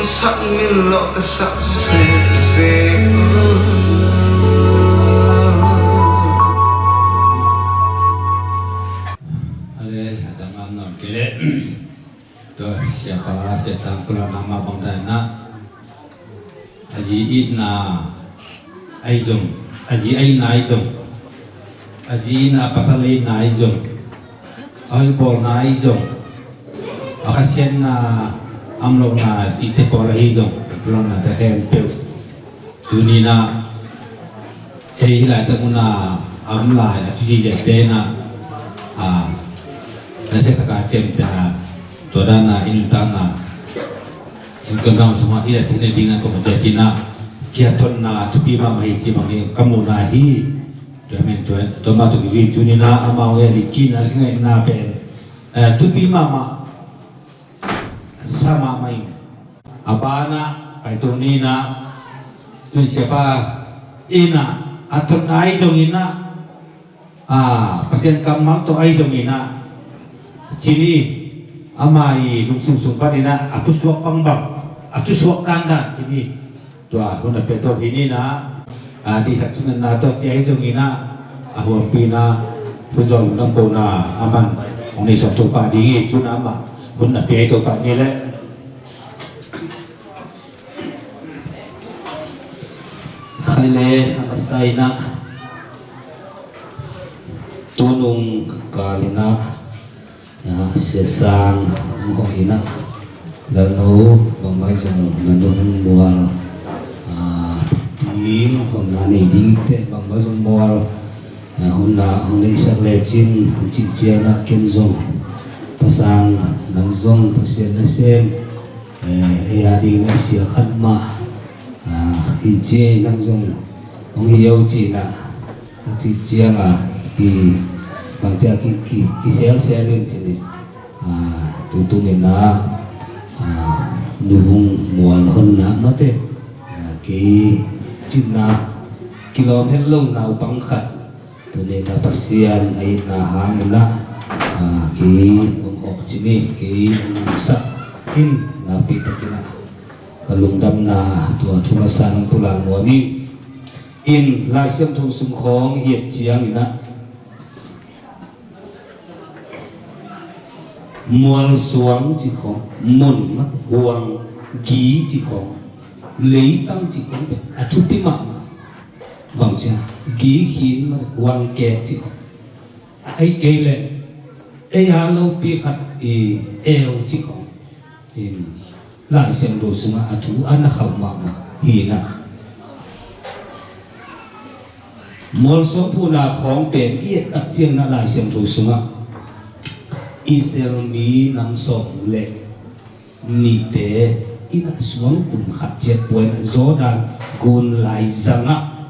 Sak min lo ka sak sese. Ale, a dang a nuam kei leh. Tua, siapa, sia sang kula nama bang dai na. A zi itna ahi zong, a zi a itna ahi zong, a zi itna a pasal a itna ahi zong, a hoih bawlna ahi zong, a khasiatna a om lohna cihte pawl ahi zong, a pulanna te khempeuh. Tuni-in ah ei hih laitak munah a om lai a thuciamte in ah, a, nasia taka ciamteh a, tua dan a i nuntakna in kamdang sungah i la theihna dingin ah kong ciah cih in ah kiathonna thupi mahmah hi cih bangin ka muhna hi. Tua men tua, tua mah tua kizui tuni-in ah amau ngen i kihna kingaihna pen, eh, thupi mahmah sa mahmah ing. A banah pai tuni-in ah tun siapa in ah a thotna ahi zongin ah, a, Pasian kammal tawh ahi zongin ah, cini ama i lungsim sung panin ah a pusuak bangbang, a thusuak dandan ci ni. Tua hun a pia tawh hi ni na, a, deihsak cinatna tawh ci ahi zongin ah, a huampi na hun zawh lungdam kohna a man hong neihsak Topa ding hi. Tu na amah hun a pia hi Topa ni leh. Khai le a masa in ah, tunung kal in ah, a, Sia Sang hong hawh in ah, Lalno bangmah zong na nu hong mual, a, ding hong na nei ding teh bangmah zong mual, a, hong na hong neihsak lecin hong cih ciang ah ken zong, Pa Sang, nang zong Pasian nasem, eh, ei a ding na sia khat mah, a, hi ci ei, nang zong hong hi o ci na. A cih ciang a, ki, bang ciang ki, ki, kiselsel in ci ni. A, tutung in ah, a, nu hong mual hon na mate, a, kei cinna kilawm het lo naupang khat, tuni in ah Pasian a itna hangin ah, a, kei hong hawh ci ni, kei hong sak in nakpi takin ah ka lungdamna tua thu masa nong pulak nuam ing. In Lai Siangtho sung khawng i et ciangin ah, mualsuang cih khawng, mun, huang, gi cih khawng, leitang cih khawng pen a thupi mahmah. Bang ciang, gi khin, huang kek cih khawng, ahih kei leh ei a lopi khat i eu cih khawng, in Lai Siangtho sungah a thu a na khauh mahmah hi in ah. Mualsuang phuhna khawng pen i et tak ciangin ah Lai Siangtho sungah Israel mi nam sawm le nihte in ah suangtum khat ciat pua in ah Jordan gun laizangah,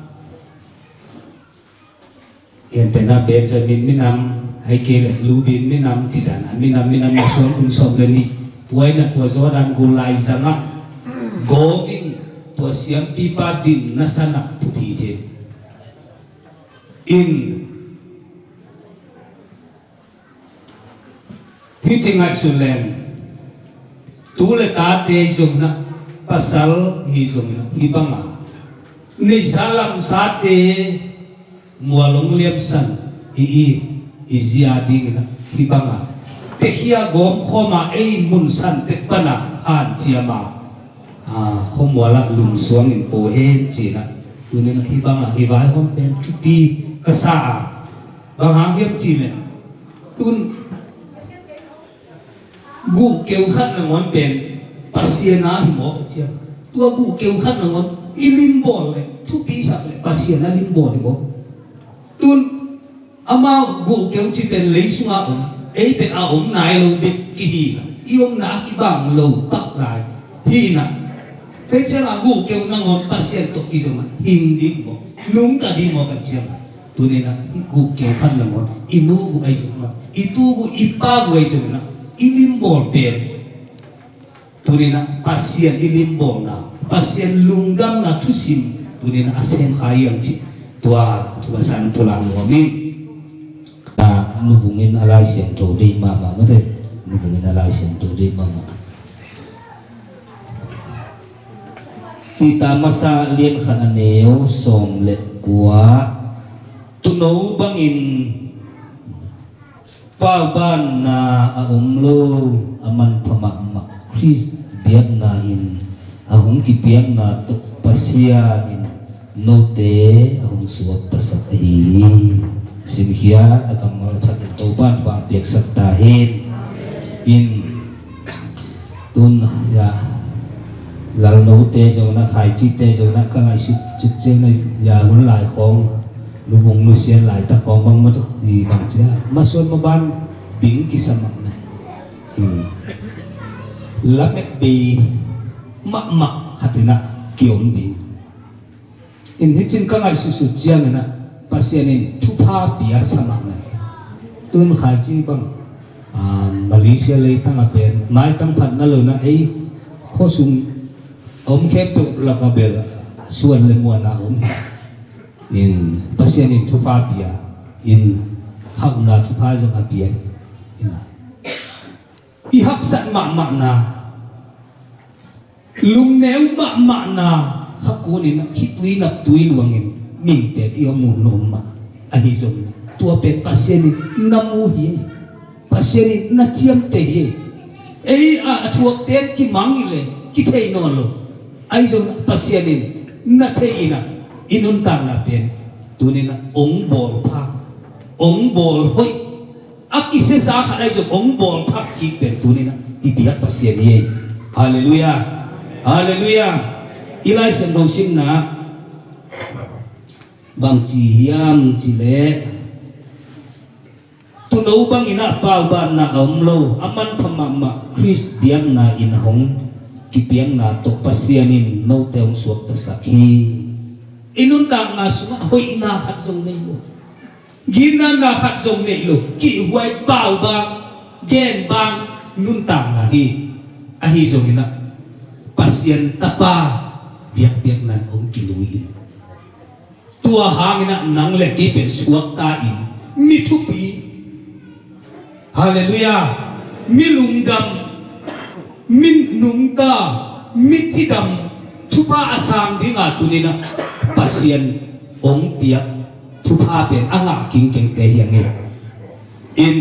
en pen ah Benjamin minam, ahih kei leh Reuben minam, ci dan a minam, minam na suangtum sawm le nih pua in ah tua Jordan gun laizangah gawm in tua siampipa dinna san ah phut hi ci. In hih ci ngaihsun leng, tu le tate zong in ah, pasal hi zong in ah, hih bang a neihsa lamsate mual hong liamsan i, i, i zi a ding in ah hih bang a, tekhia gawm khawm a ei mun san tek pan a hanciam a, a, khuamual ah lungsuang in pua hen ci in ah, tuni in ah hih bang a i vaihawm pen thupi ka sa a. Bang hang hiam cih leh, tun guhkeu khat nangawn pen Pasian a hi mawk a ciam. Tua guhkeu khat nangawn i limbawl leh, thupisak leh Pasian a limbawl hi mawk. Tun amau guhkeu cih pen lei sungah om, ei pen a om nai lo bek kihi in ah, i omna a kibang lo pak lai hi in ah. Tua ciangah guhkeu nangawn Pasian tawh kizom a hing ding mawk, nungta ding mawk a ciam. Tuni in ah i guhkeu khat nangawn, i nu guh ahi zongin ah, i tu guh, i pa guh ahi zongin ah, i limbawl pen, tuni in ah Pasian i limbawlna, Pasian lungdamna thusim tuni in ah a sem kha hiam cih tua thu a san pulak nuam ing. A, nuvung in a Lai Siangtho deih mahmah mate. Nuvung in a Lai Siangtho deih mahmah. Peter masa lian khat a neu sawm le kua, tuuno bangin paubanna a om lo, a manpha mahmah Khrist biakna in a hong kipiakna tawh Pasian in note a hong suaktasak ahi hi. Simkhiat a kammal thak in Topa'n thupha piaksak ta hen. In tun, ya, Lalnote zong na, Khaicite zong na, ka ngaihsut sut ciang na, ya, hun lai khawng, nuvung nusiat laitak khawng bang mah tawh, i bang cia, masuan maban bing kisa mah na. Hmm. Lamet bei mahmah khat in ah kiom ding. In hih cin ka ngaihsutsut ciangin ah Pasian in thupha pia sa mahmah. Tun Khaici bang, ah, Malaysia leitang a pen maitang phatna lo in ah ei khuasung a om khempeuh lak a bel suan le muanna om hi. In Pasian in thupha pia, in hauhna thupha zong a pia hi. In ah i haksat mahmahna, Lungneu mahmahna kha kunin ah khitui naptui luangin mihingte i om uh na om mah. Ahi zongin tua pen Pasian in na mu hi. Pasian in na ciamteh hi. Ei a, a thuakte in kimang hi leh kithei nawn lo. Ahi zongin Pasian in na thei in ah i nuntakna pen tunin ah hong bawl pha, hong bawl hoih, a kisiasa khat ahi zong hong bawl thak kik pen tunin ah i biak Pasian hi. Halleluiah. Halleluiah. I Lai Siangtho simna bangci hiam cih leh, tuuno bangin ah paubaanna a om lo, a manpha mahmah Khrist biakna in a hong kipiakna tawh Pasian in note hong suaktasak hi. I nuntakna sungah hoihna khat zong nei lo, ginatna khat zong nei lo, kihhuai, paubaang, genbaang nuntakna hi. Ahi zongin ah Pasian Tapa biakpiakna in hong kilui in, tua hangin ah nang le kei pen suakta in, mi thupi, halleluiah, mi lungdam, mi nungta, mi cidam, thupha a sang dinga tunin ah Pasian hong piak thupha pen a ngah kingkengte hi hang e. In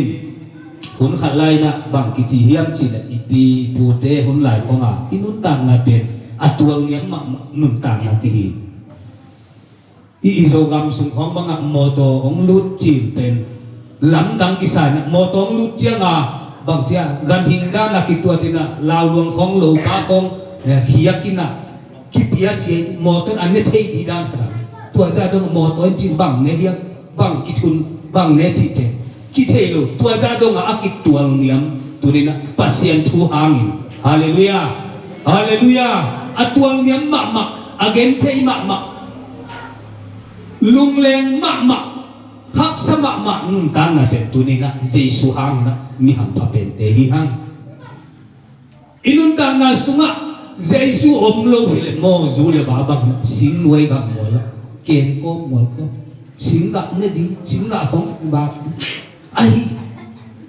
hun khat lai-in ah bang kici hiam cih leh, i pi i pute hun lai khawng a i nuntakna pen a tualniam mahmah nuntakna kihi. I, i Zogam sung khawng bangah mawtaw hong lut cil pen lamdang kisa in ah, mawtaw hong lut ciang a bang ci a, ganhing dan a kituat in ah, lauluang khawng, lopa khawng, eh, khiak in ah, kipia ci a, mawtaw in a ne thei ding dan khat a. Tua zah dong mawtaw in cin bang ne hiam, bang kithun, bang ne cih pen kithei lo. Tua zah dong a a kitualniam tunin ah Pasian thu hangin, halleluiah, halleluiah, a tualniam mahmah, a genthei mahmah, lungleng mahmah, haksa mahmah nuntakna pen tunin ah Jesu hangin ah mi hampha pente hi hang. I nuntakna sungah Jesu om lo hi leh maw, zu le va bang, singnuai gam mual ah, kengkawm mualkawm, singgah ne ding, singgah khawng bak ding. Ahi,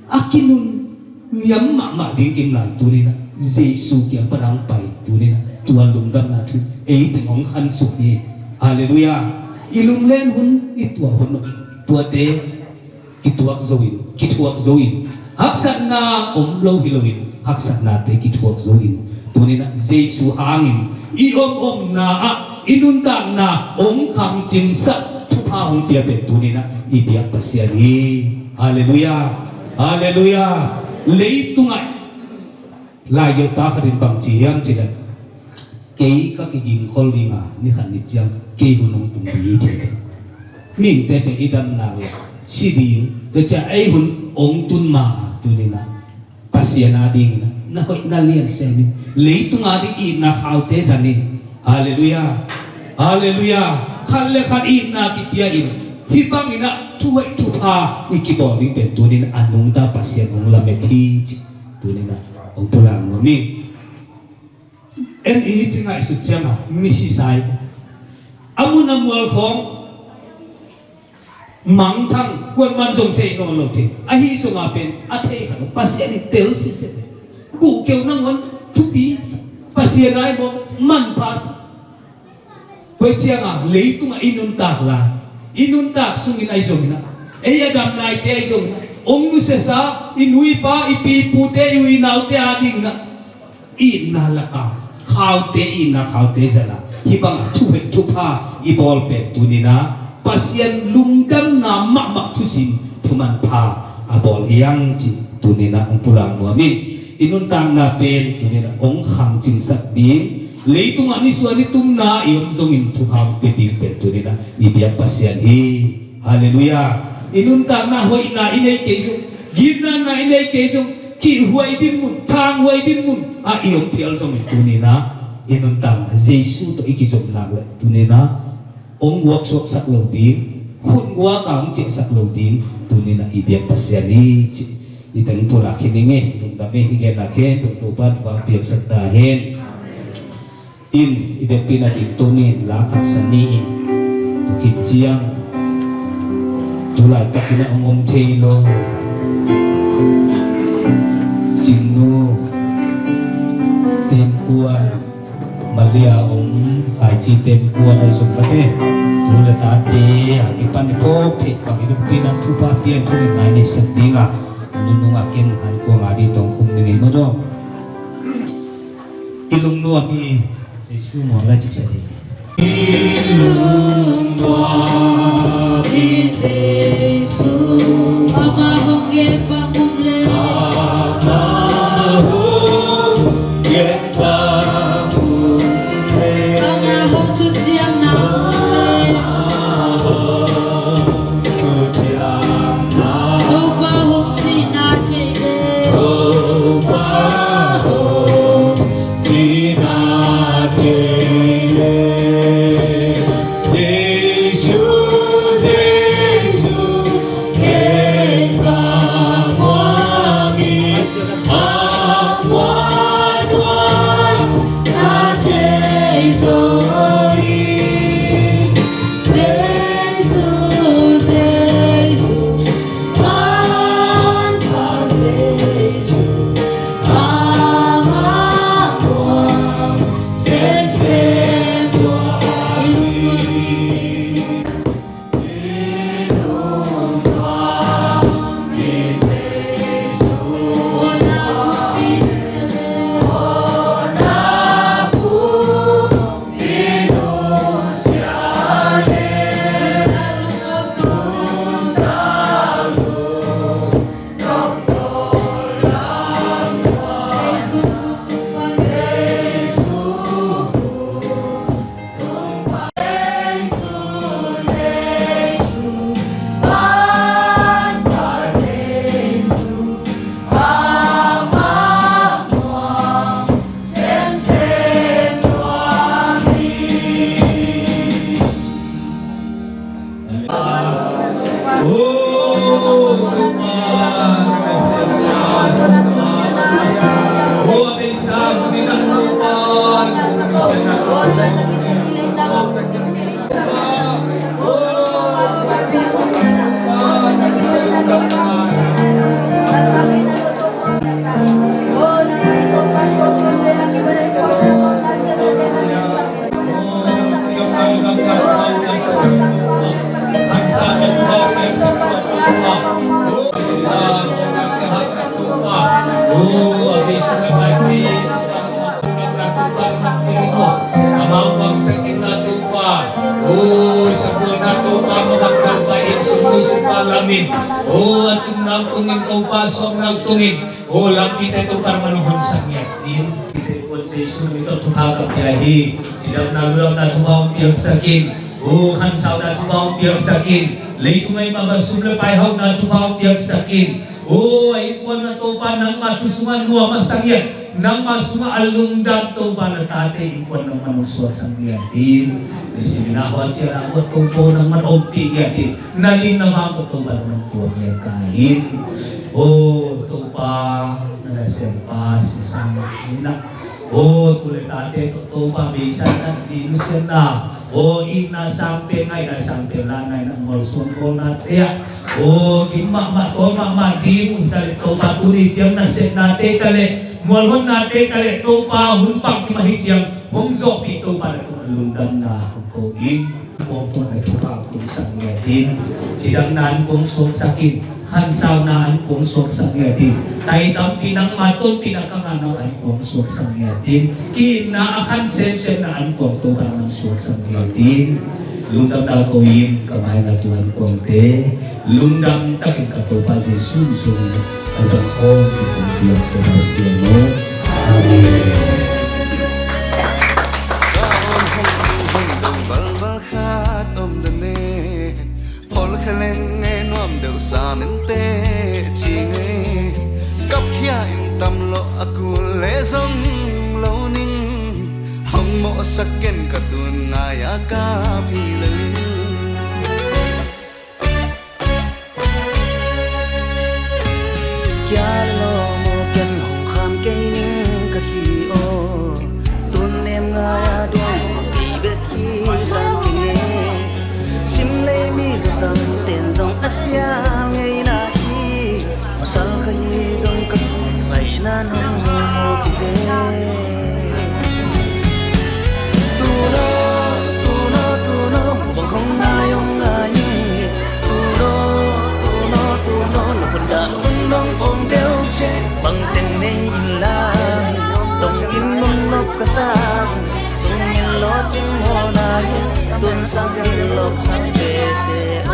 a kinunniam mahmah ding kim lai tunin ah Jesu kiang pan hong pai tunin ah tua lungdamna thu ei teng hong khansuk hi. Halleluiah. I lunglen hun, i tuah hun, tuate kituak zo in, kithuak zo in, haksatna om lo hi loin, haksatnate kithuak zo in, tunin ah Jesu hangin i om omna ah i nuntakna hong khangcingsak thupha hong pia pen tunin ah i biak Pasian hi. Halleluiah. Halleluiah. Leitungah Lai gelhpa khat in bang ci hiam cih leh, kei ka kigingkhol ding a, ni khat ni ciang kei hun hong tung ding hi ci hi. Mihingte pen i damna leh si ding, tua ciang ei hun hong tun ma, tunin ah Pasian a dingin ah na hoih na lian sem in, leitung a ding itna khaute zan in. Halleluiah. Halleluiah. Khat le khat itna kipia in, hih bangin ah thuhoih thupha i kibawl ding pen tunin a nungta Pasian hong lamet hi ci. Tunin ah hong pulak nuam ing. En i ci ngaihsut ciang a misi sai, a mun a mual khawng mangthang, kuaman zong thei nawn lo thei. Ahi zong a pen a thei kha lo, Pasian in tel sitset. Guhkeu nangawn thupi, Pasian ai mawk, manpha sa. Tua ciang a leitungah i nuntak lai, i nuntak sungin ahi zongin ah, ei a dam laite ahi zongin ah, hong nusiasa i nu i pa, i pi i pute, i u i naute a dingin ah itna lak a, khaute itna khaute zan a, hih bang a thuhoih thupha i bawl pen tunin ah Pasian lungdamna mahmah thusim thumanpha a bawl hi hang ci tunin ah hong pulak nuam ing. I nuntakna pen tunin ah hong khangcingsak ding, leitungah nisuah nitumna i om zongin thupha hong pia ding pen tunin ah i biak Pasian hi. Halleluiah. I nuntakna hoihna i nei kei zong, ginatna i nei kei zong, kihhuai dinmun, thanghuai dinmun ah i om phial zongin tunin ah i nuntakna Jesu tawh i kizopnak leh tunin ah hong guaksuaksak lo ding, khutguak a hong ciahsak lo ding tunin ah i biak Pasian hi ci. I teng pulak hi ning e, lungdam e, i genna khen tung Topa in thupha hong piaksak ta hen. In, i biakpi na ding tuni la khat sa ni in, tua khit ciang tu laitakin a hong om thei lo Cingnu, Temkuan, Cihte in kuan ahi zong mate, tu le tate a kipan i phawk theih bang i lungpi in thupha pian thu in nai nei sak ding a, a nunung a ken han kuang a ding tawng khum ding i maw dong. I lungnuam hi Jesu muang lai cik sa ding. I lungnuam hi Jesu. Ama hong gen bang um le. Ama hong gen bang um le. Ama hong thuciamna um le. Ama hong thuciamna. Topa hong cihna thei le. Topa hong cihna thei le. Jesu, Jesu, kei ka muang hi, a muang muang na thei zo hi. Jesu, Jesu, Manpha Jesu, Ama muang semsem tua hi. O, a tunna tungin, Topa, sawmna tungin, o, lampite Topa nang hong honsak ngiat in. Jesu min tawh thupha ka pia hi. Cidamna, ludamna thupha hong piangsak in. O, khansauna thupha hong piangsak in. Leitung a i mah bang sum le pai hauhna thupha hong piangsak in. O, a innkuanna Topa nangmah thu sungah nuam a sa ngiat, nangmah sungah a lungdam Topa, na tate innkuan nangmah hong suaksak ngiat in. Nisim in a huancian a muat Topa nangmah ompih ngiat in. Na lin na vang tawh Topa nang tuam ngiat ka in. O, Topa, na nasempa sisan in a. O, tu le tate tawh Topa, beisa na zi nusiatna, o, itna sangpen, ngaihna sangpen, la ngaihna mualsuan bawlnate ah, o, kim mahmah, tawl mahmah ding uh hi ta leh Topa, tuni ciang nasepnate ta leh, mualhonnate ta leh Topa, hun bang kim ahi ciang hong zawhpih Topa, na tungah lungdamna hong ko in. Kuang tuan a thupha hong tungsak ngiat in. Cidamna an kuang suaksak in. Khansauna an kuang suaksak ngiat in. Tai tampi nangma tonpihna ka ngah nang an kuang suaksak ngiat in. Ki-itna a khan semsemna an kuang Topa nang suaksak ngiat in. Lungdamna ko in ka mai na tu an kuangte. Lungdam takin ka Topa Jesu zong ka zang khawm ki kong piak Topa Pasian aw. Amen. Khat om dan e, pawl kha leng e nuam deuh sa mente ci nge. Kap khia in tam lo a kul le zong lo ning. Hong mawhsak ken ka tun ngai a ka pi le ling. Kia lo mo ken hong kham kei ning ka hi aw. Tun nem ngai a duang kei bek hi zan kei nge. Sim lei mi zatam ten zong a sial ngei na hi. Masal ka hi zong ka tun ngai na nong mo ki ve. Tu lo Ka sa, sungin lo cin mawhna hi, tunsak in lo sap sese o.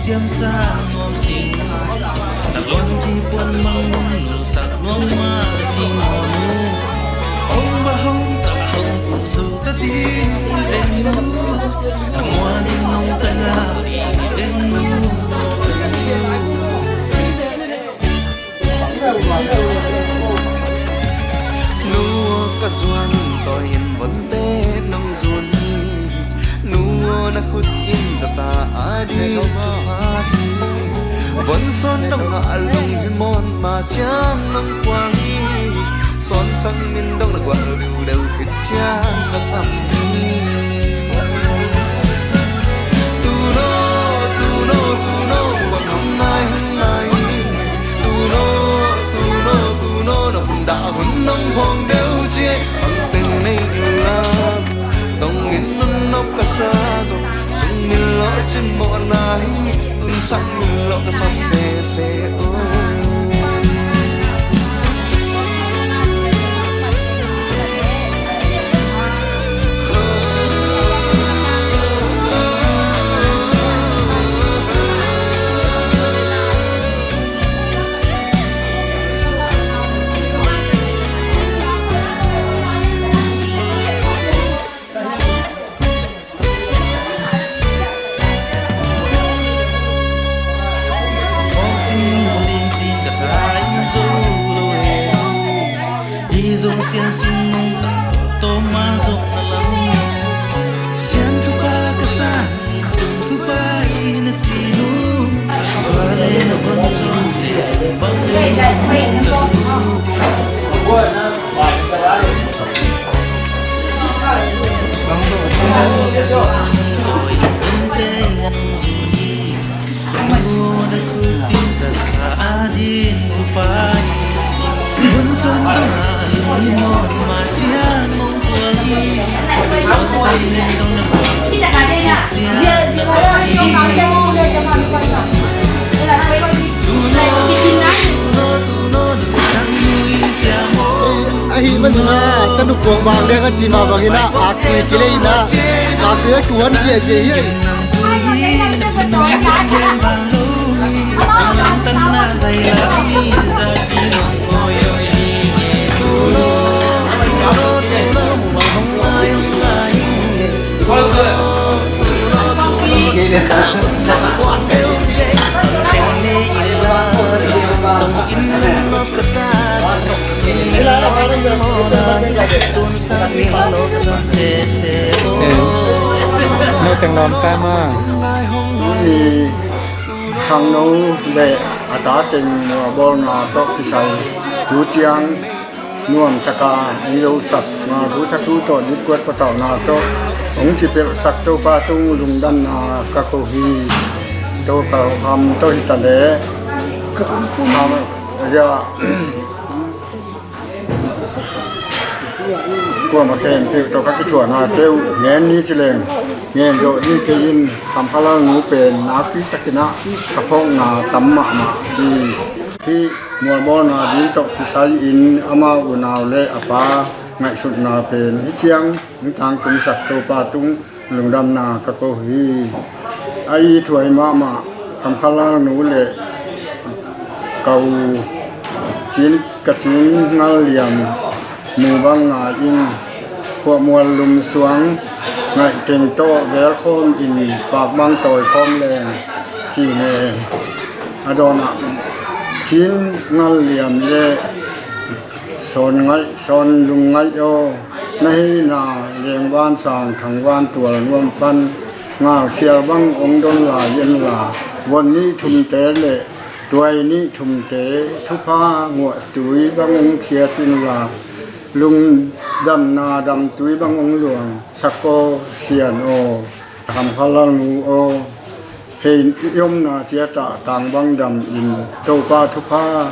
Ciam sa ngom sing, na luan ki puan mang mun lu sa ngom ma sing ngom mu. Hong ba hong ta hong tu su ta di mu deng mu. Na muan in nong ta nga di mu deng mu. Nu aw ka zuan tawi in vonte nong zun hi. Nu aw na khut in zata a di tu pha hi. Von son dong a lung hi mon ma ciang nong kuang hi. Son sang min dong na gual diu deu khit ciang na tham hi. Tuno, tuno, tuno, bang hong nai, hong nai. Tuno, tuno, tuno, na hun dah hun nong phong deuh cia, bang teng nei la. Tong in nun nop ka sa zong, sung min lo cin mawh nai, tun sang min lo ka sap sese o. Sian sung nong ta, toma zong na lam. Sian thupa ka sa, tung thupa i na ci nu. Sua le na von sung le, bang le sung nong ta nu. Ahi man na, ka nu kuang bang dia ka ci ma bang ina, ak tui ci le ina, ak tui a kuan cia cia hi. Nau teng lawm ta ma. I Khangno le a ta teng mualbawlna tawh kisai tu ciang nuam taka hong zosak, nga thu sa thu tawh dikkuat patauhna tawh hong kipelhsak Topa tung lungdamna ka ko hi. Topa ham tawh hi ta le. Ham, ya. Kuamah khempeuh tawh ka kithuahna keu ngen ni ci leng, ngen zawh ni kei in, Khamkhalal nu pen nakpi takin ah ka phawkna tam mahmah hi. Hih mualbawlna ding tawh kisai in ama unau le a pa ngaihsutna pen hih ciang hong tangtungsak Topa tung lungdamna ka ko hi. A i thuai mahmah Khamkhalal nu le ka u Cin, ka Cin Ngal Liam mu bang ngai in, Khuahmual lum suang ngaih teng tawh velkhawm in pak bang tawikhawm leng ci ne. A dawnah Cin Ngal Liam le Sawn Ngaih, Sawn Lung Ngaih aw, na hihna lengvan sang thangvan tual nuam pan ngal sial bang hong don lai inla, von nih thumte le tuai nih thumte thupha nguahtui bang hong khiat inla, lungdamna damtui bang hong luang sak aw, Sian aw, Khamkhalal nu aw. Hei i omna ciatah tangbang dam in Topa thupha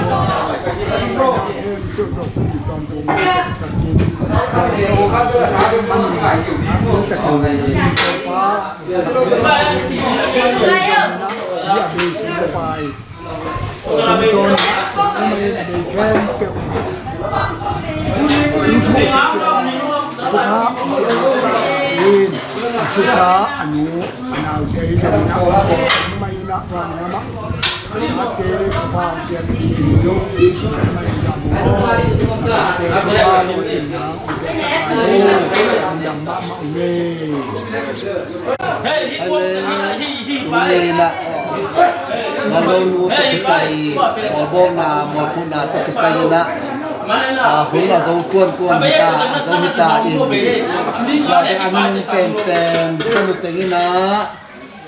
Sisa a nu a naute hi zongin a, mai na vangamah tate khuapi a kitin zo, mai na mu tate khuapi lo tin na ong te sa kai lo, ong dam mahmah ong ei. Tuni inah na lonu tawh kisai, mualbawlna mualphuhna tawh kisai inah, a, hun a zo tuantuan hita, a zo hita in, tate a minung penpen tanu teng inah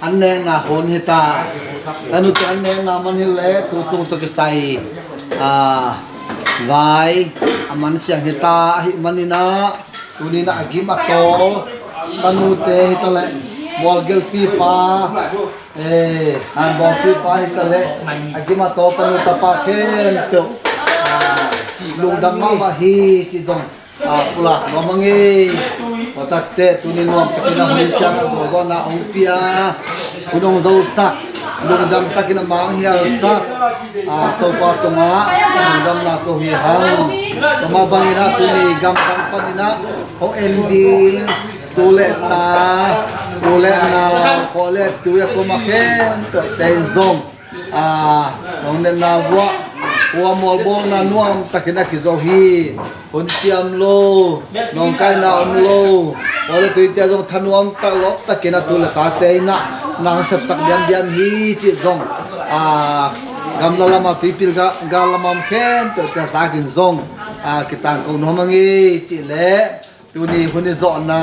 an nekna hun hita. Tanu teng an nekna man hileh tutung tawh kisai, a, vai a man siang hita ahih man inah, tuni inah a gim a tawl tanute hitaleh, mualgelhpipa, eh, hanbawngpipa hitaleh, a gim a tawl tanu tapa khempeuh, ah, lungdam mahmah hi cih zong, ah, pulak nuam ing ei. Tua takte tuni nuam takin a hun ciang a gualzawhna hong pia, hun hong zosak, lungdam takin a manghialsak, a, Topa tungah lungdamna ko hi hang. Tua mah bangin ah tuni gamdang panin ah hong en ding tu le ta, u le nau, khua le tui a kuama khempeuhte in zong, a, hong netna vuah, hua mualbawlna nuam takin a kizo hi. Hun ciam lo, nawngkaina om lo, khua le tuite zong thanuam tak lawp takin a tu le tate in ah nang sepsak diamdiam hi cih zong, a, gamla lama tuipil ga, gal lama om khempeuhte zakin zong, a, kitangko nuam ing ei cih leh, tuni hun i zawhna,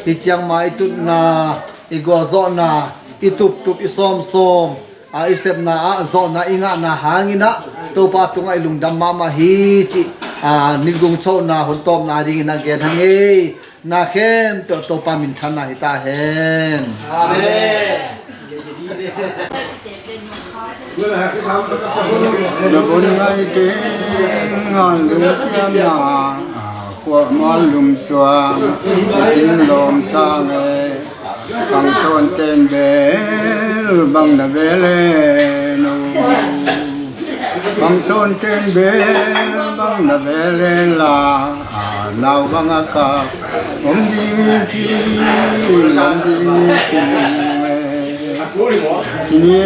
hi ciang ma i tutna, i gualzawhna, i tuptup, i sawmsawm, a, i sepna ah zawhna i ngahna hangin ah Topa tungah i lungdam mahmah hi cih, a, ningkung chohna hun tawpna dingin a gen hang ei. Na khempeuh Topa minthanna hi ta hen. Amen. Na bun ngai teng a lungciamna, a, kuamah lungsuang, i thin lawm sang e. Khangsawn ten bel bang na bel en uh. Khangsawn ten bel bang na bel en la, a, nau bang a kap om ding ci, om ding ci. Ci ni.